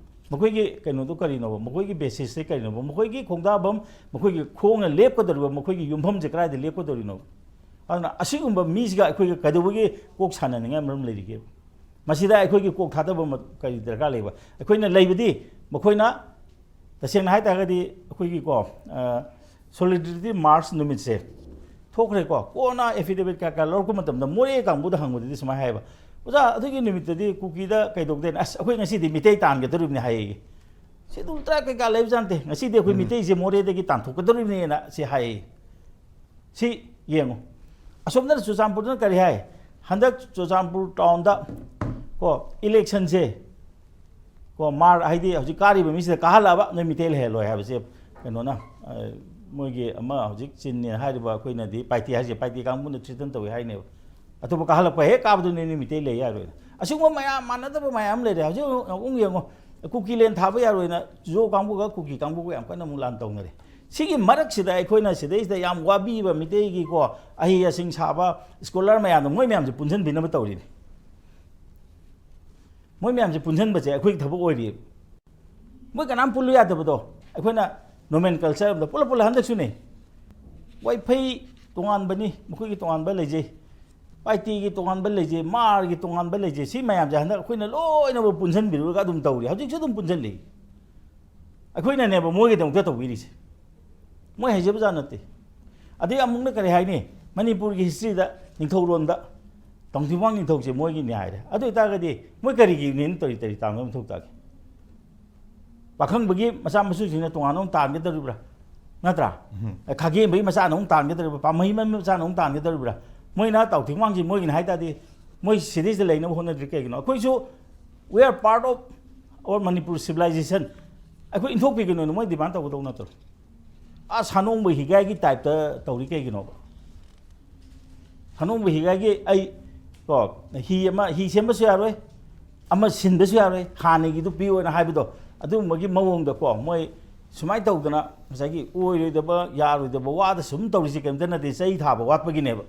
ꯃꯈꯣꯏꯒꯤ ꯀꯩꯅꯣꯗꯣ ꯀꯔꯤꯅꯣꯕ? ꯃꯈꯣꯏꯒꯤ ꯕꯦꯁꯤꯁꯁꯦ ꯀꯔꯤꯅꯣꯕ? ꯃꯈꯣꯏꯒꯤ ꯈꯣꯡꯗꯥꯐꯝ, ꯃꯈꯣꯏꯒꯤ ꯈꯣꯡꯅ ꯂꯦꯞꯀꯗꯧꯔꯤꯕ, ꯃꯈꯣꯏꯒꯤ ꯌꯨꯝꯐꯝꯁꯦ ꯀꯗꯥꯏꯗ ꯂꯦꯞꯀꯗꯧꯔꯤꯅꯣ? ꯑꯗꯨꯅ ꯑꯁꯤꯒꯨꯝꯕ ꯃꯤꯁꯤꯒ ꯑꯩꯈꯣꯏꯒ ꯀꯩꯗꯧꯕꯒꯤ ꯀꯣꯛ ꯁꯥꯟꯅꯅꯤꯡꯉꯥꯏ ꯃꯔꯝ ꯂꯩꯔꯤꯒꯦꯕ? ꯃꯁꯤꯗ ꯑꯩꯈꯣꯏꯒꯤ ꯀꯣꯛ ꯊꯥꯗꯕ ꯑꯃ ꯀꯔꯤ ꯗꯔꯀꯥꯔ ꯂꯩꯕ? ꯑꯩꯈꯣꯏꯅ ꯂꯩꯕꯗꯤ ꯃꯈꯣꯏꯅ, ꯇꯁꯦꯡꯅ ꯍꯥꯏ ꯇꯥꯔꯒꯗꯤ ꯑꯩꯈꯣꯏꯒꯤꯀꯣ, ꯁꯣꯂꯤꯗꯔꯤꯇꯤ ꯃꯥꯔꯆ ꯅꯨꯃꯤꯠꯁꯦ ꯊꯣꯛꯈ꯭ꯔꯦꯀꯣ꯫ ꯀꯣꯟꯅ ꯑꯦꯐꯤꯗꯦꯕꯤꯠ ꯀꯌꯥ ꯀꯌꯥ ꯂꯧꯔꯛꯄ ꯃꯇꯝꯗ ꯃꯣꯔꯦ ꯀꯥꯡꯕꯨꯗ ꯍꯪꯕꯗꯗꯤ ꯁꯨꯃꯥꯏꯅ ꯍꯥꯏꯌꯦꯕ, "ꯑꯣꯖꯥ, ꯑꯗꯨꯒꯤ ꯅꯨꯃꯤꯠꯇꯗꯤ ꯀꯨꯀꯤꯗ ꯀꯩꯗꯧꯗꯦꯅ?" "ꯑꯁ, ꯑꯩꯈꯣꯏ ꯉꯁꯤꯗꯤ ꯃꯤꯇꯩ ꯇꯥꯟꯒꯗꯧꯔꯤꯕꯅꯤ" ꯍꯥꯏꯌꯦ꯫ ꯁꯦꯗꯨꯜ ꯇ꯭ꯔꯥꯏꯕ ꯀꯩꯀꯥ ꯂꯩꯕꯖꯥꯠ ꯅꯠꯇꯦ, "ꯉꯁꯤꯗꯤ ꯑꯩꯈꯣꯏ ꯃꯤꯇꯩꯁꯦ ꯃꯣꯔꯦꯗꯒꯤ ꯇꯥꯟꯊꯣꯛꯀꯗꯧꯔꯤꯕꯅꯦꯅ" ꯁꯤ ꯍꯥꯏꯌꯦ꯫ ꯁꯤ ꯌꯦꯡꯉꯨ꯫ ꯑꯁꯣꯝꯗꯅ ꯆꯨꯔꯆꯥꯟꯄꯨꯔꯗꯅ ꯀꯔꯤ ꯍꯥꯏ? "ꯍꯟꯗꯛ ꯆꯨꯔꯆꯥꯟꯄꯨꯔ ꯇꯥꯎꯟꯗ ꯀꯣ, ꯏꯂꯦꯛꯁꯟꯁꯦ ꯀꯣ, ꯃꯥꯔ-, ꯍꯥꯏꯗꯤ ꯍꯧꯖꯤꯛ ꯀꯥꯔꯤꯕ ꯃꯤꯁꯤꯗ ꯀꯥꯍꯜꯂꯛꯑꯕ ꯅꯣꯏ ꯃꯤꯇꯩ ꯂꯩꯍꯜꯂꯣꯏ" ꯍꯥꯏꯕꯁꯦ ꯀꯩꯅꯣꯅ, ꯑ, ꯃꯣꯏꯒꯤ ꯑꯃ ꯍꯧꯖꯤꯛ ꯆꯤꯟꯅꯦꯅ ꯍꯥꯏꯔꯤꯕ ꯑꯩꯈꯣꯏꯅꯗꯤ ꯄꯥꯏꯇꯤ ꯍꯥꯏꯁꯦ, ꯄꯥꯏꯇꯤ ꯀꯥꯡꯕꯨꯅ ꯊ꯭ꯔꯤꯇꯟ ꯇꯧꯏ ꯍꯥꯏꯅꯦꯕ꯫ ꯑꯇꯣꯞꯄ ꯀꯥꯍꯜꯂꯛꯄ ꯍꯦꯛ ꯀꯥꯕꯗꯨꯅꯦ ꯅꯣꯏ ꯃꯤꯇꯩ ꯂꯩ ꯌꯥꯔꯣꯏꯅ꯫ ꯑꯁꯤꯒꯨꯝꯕ ꯃꯌꯥꯝ ꯃꯥꯟꯅꯗꯕ ꯃꯌꯥꯝ ꯑꯃ ꯂꯩꯔꯦ꯫ ꯍꯧꯖꯤꯛ ꯑꯃꯨꯛ ꯌꯦꯡꯉꯣ, ꯀꯨꯀꯤ ꯂꯦꯟ ꯊꯥꯕ ꯌꯥꯔꯣꯏꯅ ꯖꯣ ꯀꯥꯡꯕꯨꯒ ꯀꯨꯀꯤ ꯀꯥꯡꯕꯨꯒ ꯌꯥꯝ ꯀꯟꯅ ꯑꯃꯨꯛ ꯂꯥꯟ ꯇꯧꯅꯔꯦ꯫ ꯁꯤꯒꯤ ꯃꯔꯛꯁꯤꯗ ꯑꯩꯈꯣꯏꯅ ꯁꯤꯗꯩꯁꯤꯗ ꯌꯥꯝ ꯋꯥꯕꯤꯕ ꯃꯤꯇꯩꯒꯤꯀꯣ, ꯑꯍꯩ ꯑꯁꯤꯡ ꯁꯥꯕ ꯁ꯭ꯀꯣꯂꯔ ꯃꯌꯥꯝꯗꯣ, ꯃꯣꯏ ꯃꯌꯥꯝꯁꯦ ꯄꯨꯟꯁꯤꯟꯕꯤꯅꯕ ꯇꯧꯔꯤꯅꯤ꯫ ꯃꯣꯏ ꯃꯌꯥꯝꯁꯦ ꯄꯨꯟꯁꯤꯟꯕꯁꯦ ꯑꯩꯈꯣꯏꯒꯤ ꯊꯕꯛ ꯑꯣꯏꯔꯤꯑꯕ꯫ ꯃꯣꯏ ꯀꯅꯥꯝ ꯄꯨꯜꯂꯨ ꯌꯥꯗꯕꯗꯣ, ꯑꯩꯈꯣꯏꯅ ꯅꯣꯃꯦꯟꯀꯜꯆꯔ ꯑꯃꯗ ꯄꯨꯂꯞ ꯄꯨꯜꯂ ꯍꯟꯗꯛꯁꯨꯅꯦ, ꯋꯥꯏꯐꯩ ꯇꯣꯉꯥꯟꯕꯅꯤ, ꯃꯈꯣꯏꯒꯤ ꯇꯣꯉꯥꯟꯕ ꯂꯩꯖꯩ, ꯄꯥꯏꯇꯤꯒꯤ ꯇꯣꯉꯥꯟꯕ ꯂꯩꯖꯩ, ꯃꯥꯔꯒꯤ ꯇꯣꯉꯥꯟꯕ ꯂꯩꯖꯩ, ꯁꯤ ꯃꯌꯥꯝꯁꯦ ꯍꯟꯗꯛ ꯑꯩꯈꯣꯏꯅ ꯂꯣꯏꯅꯃꯛ ꯄꯨꯟꯁꯤꯟꯕꯤꯔꯨꯔꯒ ꯑꯗꯨꯝ ꯇꯧꯔꯤ, ꯍꯧꯖꯤꯛꯁꯨ ꯑꯗꯨꯝ ꯄꯨꯟꯁꯤꯜꯂꯤ꯫ ꯑꯩꯈꯣꯏꯅꯅꯦꯕ ꯃꯣꯏꯒꯤꯗꯃꯛꯇ ꯇꯧꯕꯤꯔꯤꯁꯦ꯫ ꯃꯣꯏ ꯍꯩꯖꯕꯖꯥꯠ ꯅꯠꯇꯦ꯫ ꯑꯗꯩ ꯑꯃꯨꯛꯅ ꯀꯔꯤ ꯍꯥꯏꯅꯤ? ꯃꯅꯤꯄꯨꯔꯒꯤ ꯍꯤꯁꯇ꯭ꯔꯤꯗ ꯅꯤꯡꯊꯧꯔꯣꯟꯗ ꯇꯣꯡꯊꯤꯡꯕꯥꯡ ꯅꯤꯡꯊꯧꯁꯦ ꯃꯣꯏꯒꯤꯅꯤ ꯍꯥꯏꯔꯦ꯫ ꯑꯗꯨ ꯑꯣꯏꯇꯥꯔꯒꯗꯤ ꯃꯣꯏ ꯀꯔꯤꯒꯤ ꯌꯨꯅꯤꯌꯟ ꯇꯧꯔꯤ, ꯇꯧꯔꯤ ꯇꯥꯡꯕ ꯃꯊꯧ ꯇꯥꯒꯦ? ꯄꯥꯈꯪꯕꯒꯤ ꯃꯆꯥ ꯃꯁꯨꯁꯤꯡꯅ ꯇꯣꯉꯥꯟꯅ ꯑꯃꯨꯛ ꯇꯥꯟꯒꯗꯧꯔꯤꯕ꯭ꯔꯥ? ꯅꯠꯇ꯭ꯔꯥ? ꯈꯥꯒꯦꯝꯕꯒꯤ ꯃꯆꯥꯅ ꯑꯃꯨꯛ ꯇꯥꯟꯒꯗꯧꯔꯤꯕ꯭ꯔꯥ? ꯄꯥꯝꯍꯩꯕꯒꯤ ꯃꯆꯥꯅ ꯑꯃꯨꯛ ꯇꯥꯟꯒꯗꯧꯔꯤꯕ꯭ꯔꯥ? ꯃꯣꯏꯅ ꯇꯥꯎꯊꯤꯡꯕꯥꯡꯁꯤ ꯃꯣꯏꯒꯤꯅꯤ ꯍꯥꯏ ꯇꯥꯔꯗꯤ ꯃꯣꯏ ꯁꯤꯗꯩꯁꯤꯗ ꯂꯩꯅꯕ ꯍꯣꯠꯅꯗ꯭ꯔꯤ ꯀꯩꯒꯤꯅꯣ? ꯑꯩꯈꯣꯏꯁꯨ, we are part of our Manipur civilization꯫ ꯑꯩꯈꯣꯏ ꯏꯟꯊꯣꯛꯄꯤꯒꯅꯣꯅ ꯃꯣꯏ ꯗꯤꯃꯥꯟ ꯇꯧꯒꯗꯧ ꯅꯠꯇ꯭ꯔꯣ? ꯑꯥ, ꯁꯥꯅꯣꯡꯕ ꯍꯤꯒꯥꯏꯒꯤ ꯇꯥꯏꯞꯇ ꯇꯧꯔꯤ ꯀꯩꯒꯤꯅꯣꯕ? ꯁꯥꯅꯣꯡꯕ ꯍꯤꯒꯥꯏꯒꯤ ꯑꯩ, ꯀꯣ, ꯍꯤ ꯑꯃ, ꯍꯤ ꯁꯦꯝꯕꯁꯨ ꯌꯥꯔꯣꯏ, ꯑꯃ ꯁꯤꯟꯕꯁꯨ ꯌꯥꯔꯣꯏ, ꯍꯥꯟꯅꯒꯤꯗꯨ ꯄꯤꯌꯣꯅ ꯍꯥꯏꯕꯗꯣ, ꯑꯗꯨꯒꯨꯝꯕꯒꯤ ꯃꯑꯣꯡꯗꯀꯣ, ꯃꯣꯏ ꯁꯨꯃꯥꯏꯅ ꯇꯧꯗꯅ ꯉꯁꯥꯏꯒꯤ ꯑꯣꯏꯔꯣꯏꯗꯕ, ꯌꯥꯔꯣꯏꯗꯕ ꯋꯥꯗ ꯁꯨꯝ ꯇꯧꯔꯤꯁꯤ ꯀꯩꯝꯇ ꯅꯠꯇꯦ, ꯆꯩ ꯊꯥꯕ ꯋꯥꯠꯄꯒꯤꯅꯦꯕ꯫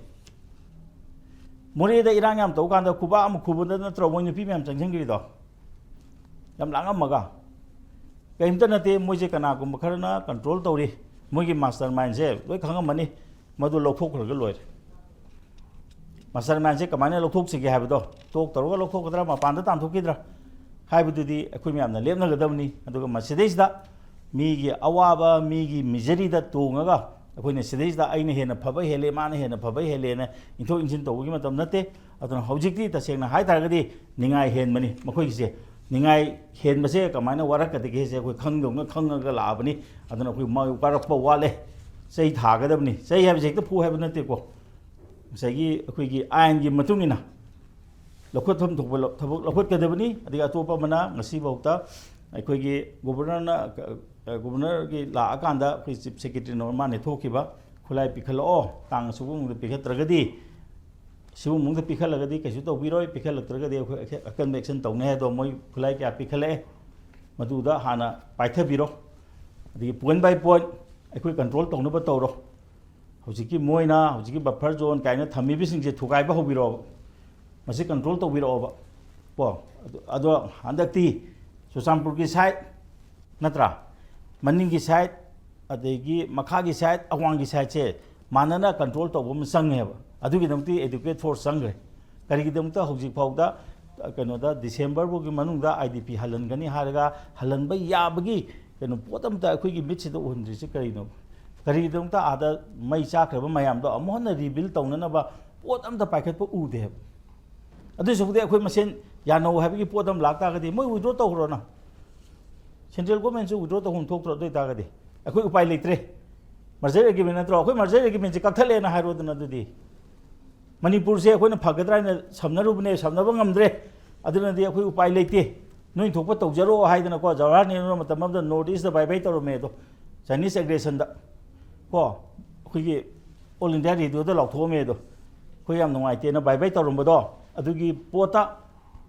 ꯃꯣꯔꯦꯗ ꯏꯔꯥꯡ ꯌꯥꯝ ꯇꯧ ꯀꯥꯟꯗ ꯈꯨꯕꯥꯛ ꯑꯃ ꯈꯨꯕꯗ ꯅꯠꯇ꯭ꯔꯣ ꯃꯣꯏ ꯅꯨꯄꯤ ꯃꯌꯥꯝ ꯆꯪꯁꯤꯟꯈ꯭ꯔꯤꯗꯣ? ꯌꯥꯝ ꯂꯥꯡꯉꯝꯃꯒ꯫ ꯀꯔꯤꯝꯇ ꯅꯠꯇꯦ, ꯃꯣꯏꯁꯦ ꯀꯅꯥꯒꯨꯝꯕ ꯈꯔꯅ ꯀꯟꯇ꯭ꯔꯣꯜ ꯇꯧꯔꯤ, ꯃꯣꯏꯒꯤ ꯃꯥꯁꯇꯔ ꯃꯥꯏꯟꯁꯦ ꯂꯣꯏ ꯈꯪꯉꯝꯃꯅꯤ꯫ ꯃꯗꯨ ꯂꯧꯊꯣꯛꯈ꯭ꯔꯒ ꯂꯣꯏꯔꯦ꯫ ꯃꯥꯁꯇꯔ ꯃꯥꯏꯟꯁꯦ ꯀꯃꯥꯏꯅ ꯂꯧꯊꯣꯛꯁꯤꯒꯦ ꯍꯥꯏꯕꯗꯣ, ꯇꯣꯛ ꯇꯧꯔꯒ ꯂꯧꯊꯣꯛꯀꯗ꯭ꯔꯥ, ꯃꯄꯥꯟꯗ ꯇꯥꯟꯊꯣꯛꯈꯤꯗ꯭ꯔꯥ ꯍꯥꯏꯕꯗꯨꯗꯤ ꯑꯩꯈꯣꯏ ꯃꯌꯥꯝꯅ ꯂꯦꯞꯅꯒꯗꯕꯅꯤ꯫ ꯑꯗꯨꯒ ꯃꯁꯤꯗꯩꯁꯤꯗ ꯃꯤꯒꯤ ꯑꯋꯥꯕ, ꯃꯤꯒꯤ ꯃꯤꯖꯔꯤꯗ ꯇꯣꯡꯉꯒ ꯑꯩꯈꯣꯏꯅ ꯁꯤꯗꯩꯁꯤꯗ ꯑꯩꯅ ꯍꯦꯟꯅ ꯐꯕ ꯍꯦꯜꯂꯦ, ꯃꯥꯅ ꯍꯦꯟꯅ ꯐꯕ ꯍꯦꯜꯂꯦꯅ ꯏꯟꯊꯣꯛ ꯏꯟꯁꯤꯟ ꯇꯧꯕꯒꯤ ꯃꯇꯝ ꯅꯠꯇꯦ꯫ ꯑꯗꯨꯅ ꯍꯧꯖꯤꯛꯇꯤ ꯇꯁꯦꯡꯅ ꯍꯥꯏ ꯇꯥꯔꯒꯗꯤ ꯅꯤꯡꯉꯥꯏ ꯍꯦꯟꯕꯅꯤ ꯃꯈꯣꯏꯒꯤꯁꯦ꯫ ꯅꯤꯡꯉꯥꯏ ꯍꯦꯟꯕꯁꯦ ꯀꯃꯥꯏꯅ ꯋꯥꯔꯛꯀꯗꯒꯦꯁꯦ ꯑꯩꯈꯣꯏ ꯈꯪꯗꯧꯅ ꯈꯪꯉꯒ ꯂꯥꯛꯑꯕꯅꯤ꯫ ꯑꯗꯨꯅ ꯑꯩꯈꯣꯏ ꯃꯥ ꯋꯥꯔꯛꯄ ꯋꯥꯠꯂꯦ, ꯆꯩ ꯊꯥꯒꯗꯕꯅꯤ꯫ ꯆꯩ ꯍꯥꯏꯕꯁꯦ ꯍꯦꯛꯇ ꯐꯨ ꯍꯥꯏꯕ ꯅꯠꯇꯦꯀꯣ꯫ ꯉꯁꯥꯏꯒꯤ ꯑꯩꯈꯣꯏꯒꯤ ꯑꯥꯏꯟꯒꯤ ꯃꯇꯨꯡ ꯏꯟꯅ ꯂꯧꯈꯠꯐꯝ ꯊꯣꯛꯄ ꯂꯧ-, ꯊꯕꯛ ꯂꯧꯈꯠꯀꯗꯕꯅꯤ꯫ ꯑꯗꯒꯤ ꯑꯇꯣꯞꯄ ꯑꯃꯅ ꯉꯁꯤꯐꯥꯎꯗ ꯑꯩꯈꯣꯏꯒꯤ ꯒꯣꯕꯔꯅꯔꯅ, ꯑ, ꯒꯣꯕꯔꯅꯔꯒꯤ ꯂꯥꯛꯑꯀꯥꯟꯗ ꯑꯩꯈꯣꯏ ꯆꯤꯐ ꯁꯦꯀ꯭ꯔꯦꯇꯔꯤꯅ ꯃꯥꯅ ꯊꯣꯛꯈꯤꯕ, "ꯈꯨꯠꯂꯥꯏ ꯄꯤꯈꯠꯂꯛꯑꯣ, ꯇꯥꯡ ꯑꯁꯨꯛ ꯃꯅꯨꯡꯗ ꯄꯤꯈꯠꯇ꯭ꯔꯒꯗꯤ, ꯁꯤꯒꯨꯝꯕ ꯃꯑꯣꯡꯗ ꯄꯤꯈꯠꯂꯒꯗꯤ ꯀꯩꯁꯨ ꯇꯧꯕꯤꯔꯣꯏ, ꯄꯤꯈꯠꯂꯛꯇ꯭ꯔꯒꯗꯤ ꯑꯩꯈꯣꯏ ꯑꯀꯟꯕ ꯑꯦꯛꯁꯟ ꯇꯧꯅꯤ" ꯍꯥꯏꯗꯣ ꯃꯣꯏ ꯈꯨꯠꯂꯥꯏ ꯀꯌꯥ ꯄꯤꯈꯠꯂꯛꯑꯦ, ꯃꯗꯨꯗ ꯍꯥꯟꯅ ꯄꯥꯏꯊꯕꯤꯔꯣ꯫ ꯑꯗꯒꯤ ꯄꯣꯏꯟ ꯕꯥꯏ ꯄꯣꯏꯟ ꯑꯩꯈꯣꯏ ꯀꯟꯇ꯭ꯔꯣꯜ ꯇꯧꯅꯕ ꯇꯧꯔꯣ꯫ ꯍꯧꯖꯤꯛꯀꯤ ꯃꯣꯏꯅ ꯍꯧꯖꯤꯛꯀꯤ ꯕꯐꯔ ꯖꯣꯟ ꯀꯥꯏꯅ ꯊꯝꯃꯤꯕꯁꯤꯡꯁꯦ ꯊꯨꯒꯥꯏꯕ ꯍꯧꯕꯤꯔꯛꯑꯣꯕ, ꯃꯁꯤ ꯀꯟꯇ꯭ꯔꯣꯜ ꯇꯧꯕꯤꯔꯛꯑꯣꯕ꯫ ꯀꯣ, ꯑꯗꯣ, ꯑꯗꯣ ꯍꯟꯗꯛꯇꯤ ꯆꯨꯔꯆꯥꯟꯄꯨꯔꯒꯤ ꯁꯥꯏꯠ ꯅꯠꯇ꯭ꯔꯥ, ꯃꯅꯤꯡꯒꯤ ꯁꯥꯏꯠ, ꯑꯗꯒꯤ ꯃꯈꯥꯒꯤ ꯁꯥꯏꯠ, ꯑꯋꯥꯡꯒꯤ ꯁꯥꯏꯠꯁꯦ ꯃꯥꯟꯅꯅ ꯀꯟꯇ꯭ꯔꯣꯜ ꯇꯧꯕ ꯑꯃ ꯆꯪꯉꯦꯕ꯫ ꯑꯗꯨꯒꯤꯗꯃꯛꯇꯤ ꯑꯦꯗꯨꯀꯦꯠ ꯐꯣꯔꯁ ꯆꯪꯈ꯭ꯔꯦ꯫ ꯀꯔꯤꯒꯤꯗꯃꯛꯇ ꯍꯧꯖꯤꯛ ꯐꯥꯎꯗ, ꯑ, ꯀꯩꯅꯣꯗ, ꯗꯤꯁꯦꯝꯕꯔ ꯐꯥꯎꯒꯤ ꯃꯅꯨꯡꯗ ꯑꯥꯏ ꯗꯤ ꯄꯤ ꯍꯜꯍꯟꯒꯅꯤ ꯍꯥꯏꯔꯒ ꯍꯜꯍꯟꯕ ꯌꯥꯕꯒꯤ ꯀꯩꯅꯣ ꯄꯣꯠ ꯑꯃꯇ ꯑꯩꯈꯣꯏꯒꯤ ꯃꯤꯠꯁꯤꯗ ꯎꯍꯟꯗ꯭ꯔꯤꯁꯤ ꯀꯔꯤꯅꯣ? ꯀꯔꯤꯒꯤꯗꯃꯛꯇ ꯑꯥꯗ ꯃꯩ ꯆꯥꯛꯈ꯭ꯔꯕ ꯃꯌꯥꯝꯗꯣ ꯑꯃꯨꯛ ꯍꯟꯅ ꯔꯤꯕꯤꯜ ꯇꯧꯅꯅꯕ ꯄꯣꯠ ꯑꯝꯇ ꯄꯥꯏꯈꯠꯄ ꯎꯗꯦ ꯍꯥꯏꯕ? ꯑꯗꯨꯏꯁꯨꯕꯨꯗꯤ ꯑꯩꯈꯣꯏ ꯃꯁꯦꯟ ꯌꯥꯅꯧ ꯍꯥꯏꯕꯒꯤ ꯄꯣꯠ ꯑꯃ ꯂꯥꯛꯇꯥꯔꯒꯗꯤ ꯃꯣꯏ ꯋꯤꯗ꯭ꯔꯣ ꯇꯧꯈ꯭ꯔꯣꯅ꯫ ꯁꯦꯟꯇ꯭ꯔꯦꯜ ꯒꯣꯔꯃꯦꯟꯁꯨ ꯋꯤꯗ꯭ꯔꯣ ꯇꯧꯐꯝ ꯊꯣꯛꯇ꯭ꯔꯣ? ꯑꯗꯨ ꯑꯣꯏꯇꯥꯔꯒꯗꯤ ꯑꯩꯈꯣꯏ ꯎꯄꯥꯏ ꯂꯩꯇ꯭ꯔꯦ꯫ ꯃꯔꯖꯔ ꯑꯦꯒ꯭ꯔꯤꯃꯦꯟ ꯅꯠꯇ꯭ꯔꯣ? ꯑꯩꯈꯣꯏ ꯃꯔꯖꯔ ꯑꯦꯒ꯭ꯔꯤꯃꯦꯟꯁꯦ ꯀꯛꯊꯠꯂꯦꯅ ꯍꯥꯏꯔꯣꯗꯅ ꯑꯗꯨꯗꯤ꯫ ꯃꯅꯤꯄꯨꯔꯁꯦ ꯑꯩꯈꯣꯏꯅ ꯐꯒꯗ꯭ꯔꯥ ꯍꯥꯏꯅ ꯁꯝꯅꯔꯨꯕꯅꯦ, ꯁꯝꯅꯕ ꯉꯝꯗ꯭ꯔꯦ꯫ ꯑꯗꯨꯅꯗꯤ ꯑꯩꯈꯣꯏ ꯎꯄꯥꯏ ꯂꯩꯇꯦ, ꯅꯣꯏ ꯊꯣꯛꯄ ꯇꯧꯖꯔꯣ ꯍꯥꯏꯗꯅꯀꯣ, ꯖꯋꯥꯍꯔꯂꯥꯜ ꯅꯦꯍꯔꯨꯅ ꯃꯇꯝ ꯑꯃꯗ ꯅꯣꯔꯠ ꯏꯁꯇ ꯕꯥꯏ ꯕꯥꯏ ꯇꯧꯔꯝꯃꯦ ꯑꯗꯣ, ꯆꯥꯏꯅꯤꯁ ꯑꯦꯒ꯭ꯔꯦꯁꯟꯗ ꯀꯣ, ꯑꯩꯈꯣꯏꯒꯤ ꯑꯣꯜ ꯏꯟꯗꯤꯌꯥ ꯔꯦꯗꯤꯑꯣꯗ ꯂꯥꯎꯊꯣꯛꯑꯝꯃꯦ ꯑꯗꯣ, ꯑꯩꯈꯣꯏ ꯌꯥꯝ ꯅꯨꯡꯉꯥꯏꯇꯦꯅ ꯕꯥꯏ ꯕꯥꯏ ꯇꯧꯔꯝꯕꯗꯣ, ꯑꯗꯨꯒꯤ ꯄꯣꯠꯇ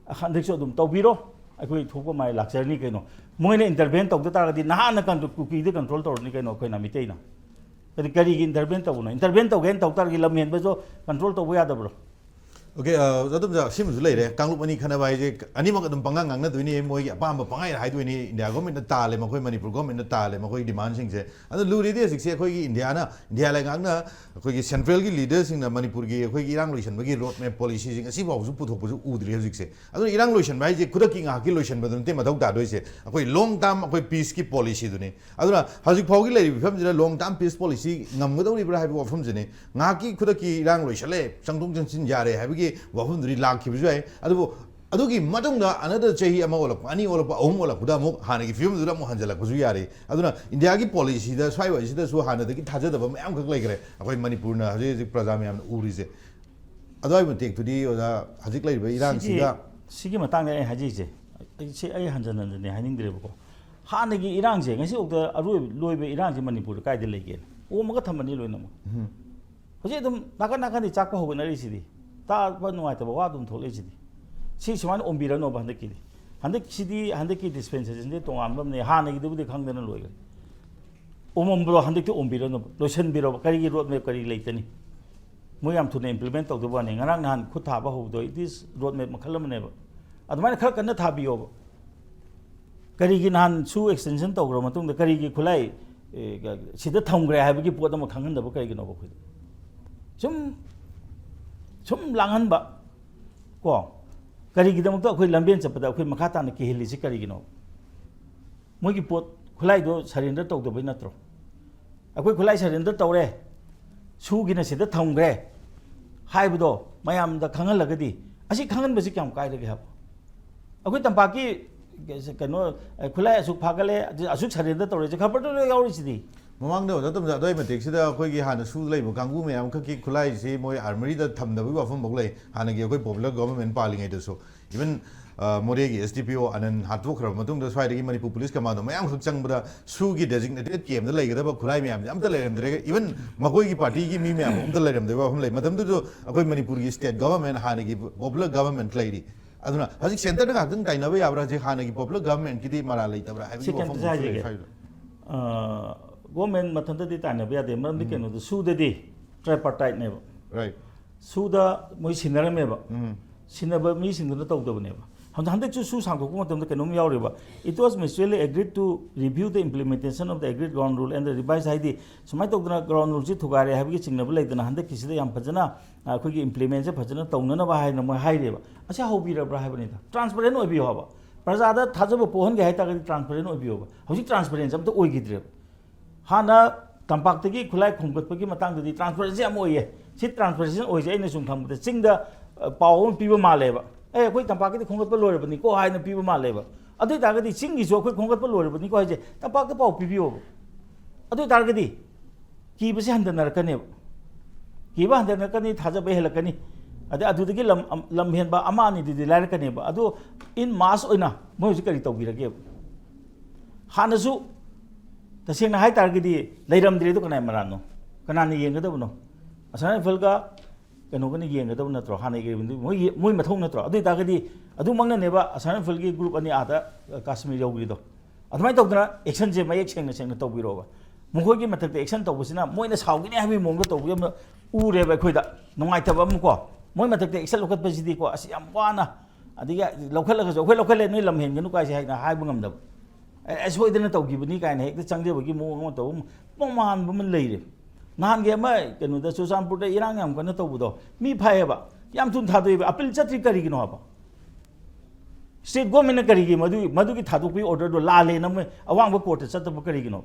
ꯍꯟꯗꯛꯁꯨ ꯑꯗꯨꯝ ꯇꯧꯕꯤꯔꯣ, ꯑꯩꯈꯣꯏ ꯊꯣꯛꯄ ꯃꯥꯏ ꯂꯥꯛꯆꯔꯅꯤ ꯀꯩꯅꯣ꯫ ꯃꯣꯏꯅ ꯏꯟꯇꯔꯚꯦꯟ ꯇꯧꯗ ꯇꯥꯔꯒꯗꯤ ꯅꯍꯥꯟꯅ ꯀꯟ-, ꯀꯨꯀꯤꯗ ꯀꯟꯇ꯭ꯔꯣꯜ ꯇꯧꯔꯅꯤ ꯀꯩꯅꯣ ꯑꯩꯈꯣꯏꯅ ꯃꯤꯇꯩꯅ꯫ ꯑꯗꯨ ꯀꯔꯤꯒꯤ ꯏꯟꯇꯔꯚꯦꯟ ꯇꯧꯕꯅꯣ? ꯏꯟꯇꯔꯚꯦꯟ ꯇꯧꯒꯦꯅ ꯇꯧ ꯇꯥꯔꯒꯗꯤ ꯂꯝ ꯍꯦꯟꯕꯁꯨ ꯀꯟꯇ꯭ꯔꯣꯜ ꯇꯧꯕ ꯌꯥꯗꯕ꯭ꯔꯣ? ꯑꯣꯀꯦ, ꯑ, ꯑꯣꯖꯥ ꯇꯣꯝꯆꯥ, ꯁꯤꯃꯁꯨ ꯂꯩꯔꯦ꯫ ꯀꯥꯡꯂꯨꯞ ꯑꯅꯤ ꯈꯟꯅꯕ ꯍꯥꯏꯁꯦ ꯑꯅꯤꯃꯛ ꯑꯗꯨꯝ ꯄꯪꯉꯥꯡ ꯉꯥꯡꯅꯗꯣꯏꯅꯤ, ꯃꯣꯏꯒꯤ ꯑꯄꯥꯝꯕ ꯄꯪꯍꯥꯏꯗ ꯍꯥꯏꯗꯣꯏꯅꯤ꯫ ꯏꯟꯗꯤꯌꯥ ꯒꯣꯔꯃꯦꯟꯅ ꯇꯥꯜꯂꯦ, ꯃꯈꯣꯏ ꯃꯅꯤꯄꯨꯔ ꯒꯣꯔꯃꯦꯟꯅ ꯇꯥꯜꯂꯦ, ꯃꯈꯣꯏꯒꯤ ꯗꯤꯃꯥꯟꯁꯤꯡꯁꯦ꯫ ꯑꯗꯨ ꯂꯨꯔꯤꯗꯤ ꯍꯧꯖꯤꯛꯁꯦ ꯑꯩꯈꯣꯏꯒꯤ ꯏꯟꯗꯤꯌꯥꯅ, ꯏꯟꯗꯤꯌꯥ ꯂꯩꯉꯥꯛꯅ ꯑꯩꯈꯣꯏꯒꯤ ꯁꯦꯟꯇ꯭ꯔꯦꯜꯒꯤ ꯂꯤꯗꯔꯁꯤꯡꯅ ꯃꯅꯤꯄꯨꯔꯒꯤ ꯑꯩꯈꯣꯏꯒꯤ ꯏꯔꯥꯡ ꯂꯣꯏꯁꯤꯟꯕꯒꯤ ꯔꯣꯗ ꯃꯦꯞ ꯄꯣꯂꯤꯁꯤꯁꯤꯡ ꯑꯁꯤꯐꯥꯎꯁꯨ ꯄꯨꯊꯣꯛꯄꯁꯨ ꯎꯗ꯭ꯔꯤ ꯍꯧꯖꯤꯛꯁꯦ꯫ ꯑꯗꯨꯅ ꯏꯔꯥꯡ ꯂꯣꯏꯁꯤꯟꯕ ꯍꯥꯏꯁꯦ ꯈꯨꯗꯛꯀꯤ ꯉꯥꯏꯍꯥꯛꯀꯤ ꯂꯣꯏꯁꯤꯟꯕꯗꯨ ꯅꯠꯇꯦ ꯃꯊꯧ ꯇꯥꯗꯣꯏꯁꯦ, ꯑꯩꯈꯣꯏ ꯂꯣꯡ ꯇꯥꯔꯝ ꯑꯩꯈꯣꯏ ꯄꯤꯁꯀꯤ ꯄꯣꯂꯤꯁꯤꯗꯨꯅꯤ꯫ ꯑꯗꯨꯅ ꯍꯧꯖꯤꯛ ꯐꯥꯎꯒꯤ ꯂꯩꯔꯤꯕ ꯐꯤꯕꯝꯁꯤꯗ ꯂꯣꯡ ꯇꯥꯔꯝ ꯄꯤꯁ ꯄꯣꯂꯤꯁꯤ ꯉꯝꯒꯗꯧꯔꯤꯕ꯭ꯔꯥ ꯍꯥꯏꯕ ꯋꯥꯐꯝꯁꯤꯅꯤ꯫ ꯉꯥꯏꯍꯥꯛꯀꯤ ꯈꯨꯗꯛꯀꯤ ꯏꯔꯥꯡ ꯂꯣꯏꯁꯜꯂꯦ, ꯆꯪꯊꯣꯛ ꯆꯪꯁꯤꯟ ꯌꯥꯔꯦ ꯍꯥꯏꯕꯒꯤ ꯋꯥꯐꯝꯗꯨꯗꯤ ꯂꯥꯛꯈꯤꯕꯁꯨ ꯌꯥꯏ꯫ ꯑꯗꯨꯕꯨ ꯑꯗꯨꯒꯤ ꯃꯇꯨꯡꯗ another ꯆꯍꯤ ꯑꯃ ꯑꯣꯜꯂꯛꯄ, ꯑꯅꯤ ꯑꯣꯜꯂꯛꯄ, ꯑꯍꯨꯝ ꯑꯣꯜꯂꯛꯄꯗ ꯑꯃꯨꯛ ꯍꯥꯟꯅꯒꯤ ꯐꯤꯕꯝꯗꯨꯗ ꯑꯃꯨꯛ ꯍꯟꯖꯜꯂꯛꯄꯁꯨ ꯌꯥꯔꯤ꯫ ꯑꯗꯨꯅ ꯏꯟꯗꯤꯌꯥꯒꯤ ꯄꯣꯂꯤꯁꯤꯗ ꯁ꯭ꯋꯥꯏꯋꯥꯏꯁꯤꯗꯁꯨ ꯍꯥꯟꯅꯗꯒꯤ ꯊꯥꯖꯗꯕ ꯃꯌꯥꯝ ꯈꯛ ꯂꯩꯈ꯭ꯔꯦ, ꯑꯩꯈꯣꯏ ꯃꯅꯤꯄꯨꯔꯅ ꯍꯧꯖꯤꯛ ꯍꯧꯖꯤꯛ ꯄ꯭ꯔꯖꯥ ꯃꯌꯥꯝꯅ ꯎꯔꯤꯁꯦ꯫ ꯑꯗꯨꯋꯥꯏ ꯃꯇꯦꯛꯇꯨꯗꯤ ꯑꯣꯖꯥ ꯍꯧꯖꯤꯛ ꯂꯩꯔꯤꯕ ꯁꯤꯒꯤ ꯏꯔꯥꯡꯁꯤꯒ ꯁꯤꯒꯤ ꯃꯇꯥꯡꯗ ꯑꯩ ꯍꯥꯏꯖꯔꯤꯁꯦ, ꯑꯩ, ꯁꯤ ꯑꯩ ꯍꯟꯖꯟ ꯍꯟꯖꯟꯅ ꯍꯥꯏꯅꯤꯡꯗ꯭ꯔꯦꯕꯀꯣ꯫ ꯍꯥꯟꯅꯒꯤ ꯏꯔꯥꯡꯁꯦ ꯉꯁꯤꯐꯥꯎꯗ ꯑꯔꯣꯏꯕ ꯂꯣꯏꯕ ꯏꯔꯥꯡꯁꯦ ꯃꯅꯤꯄꯨꯔꯗ ꯀꯥꯏꯗ ꯂꯩꯒꯦꯅ ꯑꯣꯝꯃꯒ ꯊꯝꯃꯅꯤ ꯂꯣꯏꯅꯃꯛ꯫ ꯎꯝ꯫ ꯍꯧꯖꯤꯛ ꯑꯗꯨꯝ ꯅꯥꯀꯟ ꯅꯥꯀꯟꯗꯤ ꯆꯥꯛꯄ ꯍꯧꯒꯠꯅꯔꯤꯁꯤꯗꯤ꯫ ꯇꯥꯕ ꯅꯨꯡꯉꯥꯏꯇꯕ ꯋꯥ ꯑꯗꯨꯝ ꯊꯣꯛꯂꯛꯏꯁꯤꯗꯤ꯫ ꯁꯤ ꯁꯨꯃꯥꯏꯅ ꯑꯣꯝꯕꯤꯔꯅꯣꯕ ꯍꯟꯗꯛꯀꯤꯗꯤ꯫ ꯍꯟꯗꯛꯁꯤꯗꯤ, ꯍꯟꯗꯛꯀꯤ ꯗꯤꯁꯄꯦꯟꯁꯦꯁꯟꯁꯤꯗꯤ ꯇꯣꯉꯥꯟꯕ ꯑꯃꯅꯦ, ꯍꯥꯟꯅꯒꯤꯗꯨꯕꯨꯗꯤ ꯈꯪꯗꯅ ꯂꯣꯏꯈ꯭ꯔꯦ꯫ ꯑꯣꯝꯃꯝꯕꯗꯣ ꯍꯟꯗꯛꯇꯤ ꯑꯣꯝꯕꯤꯔꯅꯣꯕ, ꯂꯣꯏꯁꯤꯟꯕꯤꯔꯣꯕ꯫ ꯀꯔꯤꯒꯤ ꯔꯣꯗ ꯃꯦꯞ ꯀꯔꯤ ꯂꯩꯇꯅꯤ? ꯃꯣꯏ ꯌꯥꯝ ꯊꯨꯅ ꯏꯝꯄ꯭ꯂꯤꯃꯦꯟ ꯇꯧꯗꯕ ꯋꯥꯅꯤ꯫ ꯉꯔꯥꯡ ꯅꯍꯥꯟ ꯈꯨꯠ ꯊꯥꯕ ꯍꯧꯕꯗꯣ, it is ꯔꯣꯗ ꯃꯦꯞ ꯃꯈꯜ ꯑꯃꯅꯦꯕ꯫ ꯑꯗꯨꯃꯥꯏꯅ ꯈꯔ ꯀꯟꯅ ꯊꯥꯕꯤꯌꯣꯕ꯫ ꯀꯔꯤꯒꯤ ꯅꯍꯥꯟ ꯁꯨ ꯑꯦꯛꯁꯇꯦꯟꯁꯟ ꯇꯧꯈ꯭ꯔ ꯃꯇꯨꯡꯗ ꯀꯔꯤꯒꯤ ꯈꯨꯠꯂꯥꯏ, ꯑꯦ, ꯁꯤꯗ ꯊꯝꯈ꯭ꯔꯦ ꯍꯥꯏꯕꯒꯤ ꯄꯣꯠ ꯑꯃ ꯈꯪꯍꯟꯗꯕ ꯀꯔꯤꯒꯤꯅꯣꯕ ꯑꯩꯈꯣꯏꯗ? ꯁꯨꯝ, ꯁꯨꯝ ꯂꯥꯡꯍꯟꯕ ꯀꯣ꯫ ꯀꯔꯤꯒꯤꯗꯃꯛꯇ ꯑꯩꯈꯣꯏ ꯂꯝꯕꯦꯟ ꯆꯠꯄꯗ ꯑꯩꯈꯣꯏ ꯃꯈꯥ ꯇꯥꯅ ꯀꯤꯍꯜꯂꯤꯁꯤ ꯀꯔꯤꯒꯤꯅꯣ? ꯃꯣꯏꯒꯤ ꯄꯣꯠ ꯈꯨꯠꯂꯥꯏꯗꯣ ꯁꯔꯦꯟꯗꯔ ꯇꯧꯗꯕꯩ ꯅꯠꯇ꯭ꯔꯣ? ꯑꯩꯈꯣꯏ ꯈꯨꯠꯂꯥꯏ ꯁꯔꯦꯟꯗꯔ ꯇꯧꯔꯦ, ꯁꯨꯒꯤꯅ ꯁꯤꯗ ꯊꯝꯈ꯭ꯔꯦ ꯍꯥꯏꯕꯗꯣ ꯃꯌꯥꯝꯗ ꯈꯪꯍꯜꯂꯒꯗꯤ, ꯑꯁꯤ ꯈꯪꯍꯟꯕꯁꯤ ꯀꯌꯥꯝ ꯀꯥꯏꯔꯒꯦ ꯍꯥꯏꯕ? ꯑꯩꯈꯣꯏ ꯇꯝꯄꯥꯛꯀꯤ ꯀꯩꯅꯣ, ꯈꯨꯠꯂꯥꯏ ꯑꯁꯨꯛ ꯐꯥꯒꯠꯂꯦ, ꯑꯁꯨꯛ ꯁꯔꯦꯟꯗꯔ ꯇꯧꯔꯦ, ꯈꯕꯔꯗ ꯂꯣꯏ ꯌꯥꯎꯔꯤꯁꯤꯗꯤ꯫ ꯃꯃꯥꯡꯗ ꯑꯣꯖꯥ ꯇꯣꯝꯆꯥ, ꯑꯗꯨꯋꯥꯏ ꯃꯇꯦꯛꯁꯤꯗ ꯑꯩꯈꯣꯏꯒꯤ ꯍꯥꯟꯅ ꯁꯨ ꯂꯩꯕ ꯀꯥꯡꯕꯨ ꯃꯌꯥꯝ ꯈꯛꯀꯤ ꯈꯨꯠꯂꯥꯏꯁꯤ ꯃꯣꯏ ꯑꯥꯔꯃꯔꯤꯗ ꯊꯝꯗꯕꯒꯤ ꯋꯥꯐꯝꯐꯥꯎ ꯂꯩ, ꯍꯥꯟꯅꯒꯤ ꯑꯩꯈꯣꯏ ꯄꯣꯄꯨꯂꯔ ꯒꯣꯚꯔꯟꯃꯦꯟ ꯄꯥꯜꯂꯤꯉꯩꯗꯁꯨ꯫ ꯏꯚꯟ, ꯑ, ꯃꯣꯔꯦꯒꯤ ꯑꯦꯁ ꯗꯤ ꯄꯤ ꯑꯣ ꯑꯅꯟ ꯍꯥꯠꯇꯣꯛꯈ꯭ꯔꯕ ꯃꯇꯨꯡꯗ ꯁ꯭ꯋꯥꯏꯗꯒꯤ ꯃꯅꯤꯄꯨꯔ ꯄꯨꯂꯤꯁ ꯀꯃꯥꯟꯗꯣ ꯃꯌꯥꯝ ꯈꯛ ꯆꯪꯕꯗ ꯁꯨꯒꯤ ꯗꯦꯖꯤꯒꯅꯦꯇꯦꯗ ꯀꯦꯝꯗ ꯂꯩꯒꯗꯕ ꯈꯨꯠꯂꯥꯏ ꯃꯌꯥꯝꯁꯦ ꯑꯝꯇ ꯂꯩꯔꯝꯗ꯭ꯔꯦ꯫ ꯏꯚꯟ ꯃꯈꯣꯏꯒꯤ ꯄꯥꯔꯇꯤꯒꯤ ꯃꯤ ꯃꯌꯥꯝ ꯑꯝꯇ ꯂꯩꯔꯝꯗꯕ ꯋꯥꯐꯝ ꯂꯩ꯫ ꯃꯇꯝꯗꯨꯗꯁꯨ ꯑꯩꯈꯣꯏ ꯃꯅꯤꯄꯨꯔꯒꯤ ꯁ꯭ꯇꯦꯠ ꯒꯣꯚꯔꯟꯃꯦꯟ, ꯍꯥꯟꯅꯒꯤ ꯄꯣꯄꯨꯂꯔ ꯒꯣꯚꯔꯟꯃꯦꯟ ꯂꯩꯔꯤ꯫ ꯑꯗꯨꯅ ꯍꯧꯖꯤꯛ ꯁꯦꯟꯇꯔꯗ ꯉꯥꯛꯇꯪ ꯇꯥꯏꯅꯕ ꯌꯥꯕ꯭ꯔꯥ? ꯍꯧꯖꯤꯛ ꯍꯥꯟꯅꯒꯤ ꯄꯣꯄꯨꯂꯔ ꯒꯣꯚꯔꯟꯃꯦꯟꯀꯤꯗꯤ ꯃꯔꯥꯜ ꯂꯩꯇꯕ꯭ꯔꯥ ꯍꯥꯏꯕꯒꯤ ꯁꯤ ꯀꯩꯝꯇ ꯋꯥꯐꯝ ꯑꯃꯁꯨ ꯂꯩ ꯍꯥꯏꯖꯒꯦ꯫ ꯁ꯭ꯋꯥꯏꯗ꯫ ꯑ, ꯒꯣꯚꯔꯟꯃꯦꯟ ꯃꯊꯟꯇꯗꯤ ꯇꯥꯏꯅꯕ ꯌꯥꯗꯦ꯫ ꯃꯔꯝꯗꯤ ꯎꯝ꯫ ꯀꯩꯅꯣꯗ, ꯁꯨꯗꯗꯤ ꯇ꯭ꯔꯥꯏꯄꯥꯔꯇꯥꯏꯠꯅꯦꯕ꯫ ꯔꯥꯏꯠ꯫ ꯁꯨꯗ ꯃꯣꯏ ꯁꯤꯟꯅꯔꯝꯃꯦꯕ꯫ ꯁꯤꯟꯅꯕ ꯃꯤꯁꯤꯡꯗꯨꯅ ꯇꯧꯗꯕꯅꯦꯕ꯫ ꯍꯟꯗꯛ, ꯍꯟꯗꯛꯁꯨ ꯁꯨ ꯁꯥꯡꯗꯣꯛꯄ ꯃꯇꯝꯗ ꯀꯩꯅꯣꯝ ꯌꯥꯎꯔꯦꯕ꯫ It was mutually agreed to review the implementation of the agreed ground rule and the revised, ꯍꯥꯏꯗꯤ ꯁꯨꯃꯥꯏꯅ ꯇꯧꯗꯅ ground ruleꯁꯤ ꯊꯨꯒꯥꯏꯔꯦ ꯍꯥꯏꯕꯒꯤ ꯆꯤꯡꯅꯕ ꯂꯩꯗꯅ, ꯍꯟꯗꯛꯀꯤꯁꯤꯗ ꯌꯥꯝ ꯐꯖꯅ, ꯑ, ꯑꯩꯈꯣꯏꯒꯤ implementꯁꯦ ꯐꯖꯅ ꯇꯧꯅꯅꯕ ꯍꯥꯏꯅ ꯃꯣꯏ ꯍꯥꯏꯔꯦꯕ꯫ ꯑꯁꯤ ꯍꯧꯕꯤꯔꯕ꯭ꯔꯥ ꯍꯥꯏꯕꯅꯤꯗ꯫ Transparent ꯑꯣꯏꯕꯤꯌꯣ ꯍꯥꯏꯕ꯫ ꯄ꯭ꯔꯖꯥꯗ ꯊꯥꯖꯕ ꯄꯣꯛꯍꯟꯒꯦ ꯍꯥꯏꯇꯥꯔꯒꯗꯤ transparent ꯑꯣꯏꯕꯤꯌꯣꯕ꯫ ꯍꯧꯖꯤꯛ transparency ꯑꯝꯇ ꯑꯣꯏꯈꯤꯗ꯭ꯔꯦꯕ꯫ ꯍꯥꯟꯅ ꯇꯝꯄꯥꯛꯇꯒꯤ ꯈꯨꯠꯂꯥꯏ ꯈꯣꯝꯒꯠꯄꯒꯤ ꯃꯇꯥꯡꯗꯗꯤ transparency ꯌꯥꯝ ꯑꯣꯏꯌꯦ꯫ ꯁꯤ transparency ꯑꯣꯏꯁꯦ ꯑꯩꯅ ꯁꯨꯝ ꯈꯪꯕꯗ ꯆꯤꯡꯗ, ꯑ, ꯄꯥꯎ ꯑꯃ ꯄꯤꯕ ꯃꯥꯜꯂꯦꯕ꯫ "ꯑꯦ, ꯑꯩꯈꯣꯏ ꯇꯝꯄꯥꯛꯀꯤꯗꯤ ꯈꯣꯝꯒꯠꯄ ꯂꯣꯏꯔꯕꯅꯤꯀꯣ" ꯍꯥꯏꯅ ꯄꯤꯕ ꯃꯥꯜꯂꯦꯕ꯫ ꯑꯗꯨ ꯑꯣꯏ ꯇꯥꯔꯒꯗꯤ ꯆꯤꯡꯒꯤꯁꯨ ꯑꯩꯈꯣꯏ ꯈꯣꯝꯒꯠꯄ ꯂꯣꯏꯔꯕꯅꯤꯀꯣ ꯍꯥꯏꯁꯦ ꯇꯝꯄꯥꯛꯇ ꯄꯥꯎ ꯄꯤꯕꯤꯌꯣꯕ꯫ ꯑꯗꯨ ꯑꯣꯏ ꯇꯥꯔꯒꯗꯤ ꯀꯤꯕꯁꯦ ꯍꯟꯊꯅꯔꯛꯀꯅꯦꯕ꯫ ꯀꯤꯕ ꯍꯟꯊꯅꯔꯛꯀꯅꯤ, ꯊꯥꯖꯕ ꯍꯦꯜꯂꯛꯀꯅꯤ꯫ ꯑꯗꯩ ꯑꯗꯨꯗꯒꯤ ꯂꯝ, ꯂꯝ ꯍꯦꯟꯕ ꯑꯃ ꯑꯅꯤꯗꯨꯗꯤ ꯂꯥꯏꯔꯛꯀꯅꯦꯕ꯫ ꯑꯗꯣ in mass ꯑꯣꯏꯅ ꯃꯣꯏ ꯍꯧꯖꯤꯛ ꯀꯔꯤ ꯇꯧꯕꯤꯔꯒꯦꯕ? ꯍꯥꯟꯅꯁꯨ ꯇꯁꯦꯡꯅ ꯍꯥꯏ ꯇꯥꯔꯒꯗꯤ ꯂꯩꯔꯝꯗ꯭ꯔꯦꯗꯣ ꯀꯅꯥꯏ ꯃꯔꯥꯟꯅꯣ? ꯀꯅꯥꯅ ꯌꯦꯡꯒꯗꯕꯅꯣ? ꯑꯁꯥꯝ ꯔꯥꯏꯐꯜꯒ ꯀꯩꯅꯣꯒꯅ ꯌꯦꯡꯒꯗꯕ ꯅꯠꯇ꯭ꯔꯣ? ꯍꯥꯟꯅꯒꯤ ꯃꯣꯏ, ꯃꯣꯏ ꯃꯊꯧ ꯅꯠꯇ꯭ꯔꯣ? ꯑꯗꯨ ꯑꯣꯏ ꯇꯥꯔꯒꯗꯤ ꯑꯗꯨꯃꯛꯅꯅꯦꯕ ꯑꯁꯥꯝ ꯔꯥꯏꯐꯜꯒꯤ group ꯑꯅꯤ ꯑꯥꯗ, ꯑ, ꯀꯥꯁꯃꯤꯔ ꯌꯧꯈ꯭ꯔꯤꯗꯣ꯫ ꯑꯗꯨꯃꯥꯏꯅ ꯇꯧꯗꯅ actionꯁꯦ ꯃꯌꯦꯛ ꯁꯦꯡꯅ ꯁꯦꯡꯅ ꯇꯧꯕꯤꯔꯛꯑꯣꯕ꯫ ꯃꯈꯣꯏꯒꯤ ꯃꯊꯛꯇ action ꯇꯧꯕꯁꯤꯅ ꯃꯣꯏꯅ ꯁꯥꯎꯒꯅꯤ ꯍꯥꯏꯕꯒꯤ ꯃꯑꯣꯡꯗ ꯇꯧꯕꯒꯤ ꯑꯃ ꯎꯔꯦꯕ ꯑꯩꯈꯣꯏꯗ꯫ ꯅꯨꯡꯉꯥꯏꯇꯕ ꯑꯃꯀꯣ꯫ ꯃꯣꯏ ꯃꯊꯛꯇ action ꯂꯧꯈꯠꯄꯁꯤꯗꯤꯀꯣ, ꯑꯁ, ꯌꯥꯝ ꯋꯥꯅ, ꯑꯗꯒꯤ ꯂꯧꯈꯠꯂꯒꯁꯨ "ꯑꯩꯈꯣꯏ ꯂꯧꯈꯠꯂꯦ, ꯅꯣꯏ ꯂꯝ ꯍꯦꯟꯒꯅꯨ" ꯀꯥꯏꯁꯦ ꯍꯦꯛꯇ ꯍꯥꯏꯕ ꯉꯝꯗꯕ꯫ ꯑꯦ, ꯑꯦ, ꯁꯣꯏꯗꯅ ꯇꯧꯈꯤꯕꯅꯤ ꯀꯥꯏꯅ ꯍꯦꯛꯇ ꯆꯪꯖꯕꯒꯤ ꯃꯑꯣꯡ ꯑꯃ ꯇꯧꯕ ꯑꯃ ꯄꯨꯡꯃꯥꯟꯕ ꯑꯃ ꯂꯩꯔꯦ꯫ ꯅꯍꯥꯟꯒꯤ ꯑꯃ ꯀꯩꯅꯣꯗ ꯆꯨꯔꯆꯥꯟꯄꯨꯔꯗ ꯏꯔꯥꯡ ꯌꯥꯝ ꯀꯟꯅ ꯇꯧꯕꯗꯣ ꯃꯤ ꯐꯩꯌꯦꯕ, ꯌꯥꯝ ꯊꯨꯅ ꯊꯥꯗꯣꯛꯑꯦꯕ, appeal ꯆꯠꯇ꯭ꯔꯤ ꯀꯔꯤꯒꯤꯅꯣ ꯍꯥꯏꯕ? State governmentꯅ ꯀꯔꯤꯒꯤ ꯃꯗꯨꯒꯤ, ꯃꯗꯨꯒꯤ ꯊꯥꯗꯣꯛꯄꯒꯤ orderꯗꯣ ꯂꯥꯜꯂꯦꯅ ꯃꯣꯏ ꯑꯋꯥꯡꯕ courtꯇ ꯆꯠꯇꯕ ꯀꯔꯤꯒꯤꯅꯣ?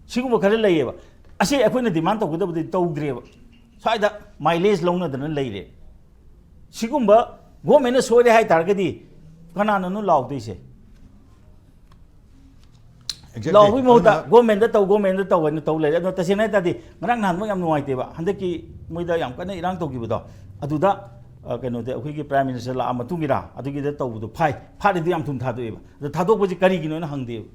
ꯁꯤꯒꯨꯝꯕ ꯈꯔ ꯂꯩꯌꯦꯕ꯫ ꯑꯁꯤ ꯑꯩꯈꯣꯏꯅ demand ꯇꯧꯒꯗꯕꯗꯤ ꯇꯧꯗ꯭ꯔꯦꯕ꯫ ꯁ꯭ꯋꯥꯏꯗ mileage ꯂꯧꯅꯗꯅ ꯂꯩꯔꯦ꯫ ꯁꯤꯒꯨꯝꯕ governmentꯅ ꯁꯣꯏꯔꯦ ꯍꯥꯏ ꯇꯥꯔꯒꯗꯤ ꯀꯅꯥꯅꯅꯣ ꯂꯥꯎꯗꯣꯏꯁꯦ? Exactly. ꯂꯥꯎꯕꯒꯤ ꯃꯍꯨꯠꯇ ꯑꯗꯨꯅ governmentꯗ ꯇꯧ, governmentꯗ ꯇꯧ ꯍꯥꯏꯅ ꯇꯧ ꯂꯩꯔꯦ꯫ ꯑꯗꯣ ꯇꯁꯦꯡꯅ ꯍꯥꯏ ꯇꯥꯔꯗꯤ ꯉꯔꯥꯡ ꯅꯍꯥꯟꯃꯛ ꯌꯥꯝ ꯅꯨꯡꯉꯥꯏꯇꯦꯕ꯫ ꯍꯟꯗꯛꯀꯤ ꯃꯣꯏꯗ ꯌꯥꯝ ꯀꯟꯅ ꯏꯔꯥꯡ ꯇꯧꯈꯤꯕꯗꯣ, ꯑꯗꯨꯗ, ꯑ, ꯀꯩꯅꯣꯗ ꯑꯩꯈꯣꯏꯒꯤ Prime Minister ꯂꯥꯛꯑ ꯃꯇꯨꯡꯒꯤꯔꯥ ꯑꯗꯨꯒꯤꯗ ꯇꯧꯕꯗꯣ ꯐꯥꯏ, ꯐꯥꯔꯤꯗꯨ ꯌꯥꯝ ꯊꯨꯅ ꯊꯥꯗꯣꯛꯑꯦꯕ꯫ ꯑꯗꯣ ꯊꯥꯗꯣꯛꯄꯁꯤ ꯀꯔꯤꯒꯤꯅꯣꯅ ꯍꯪꯗꯦꯕ꯫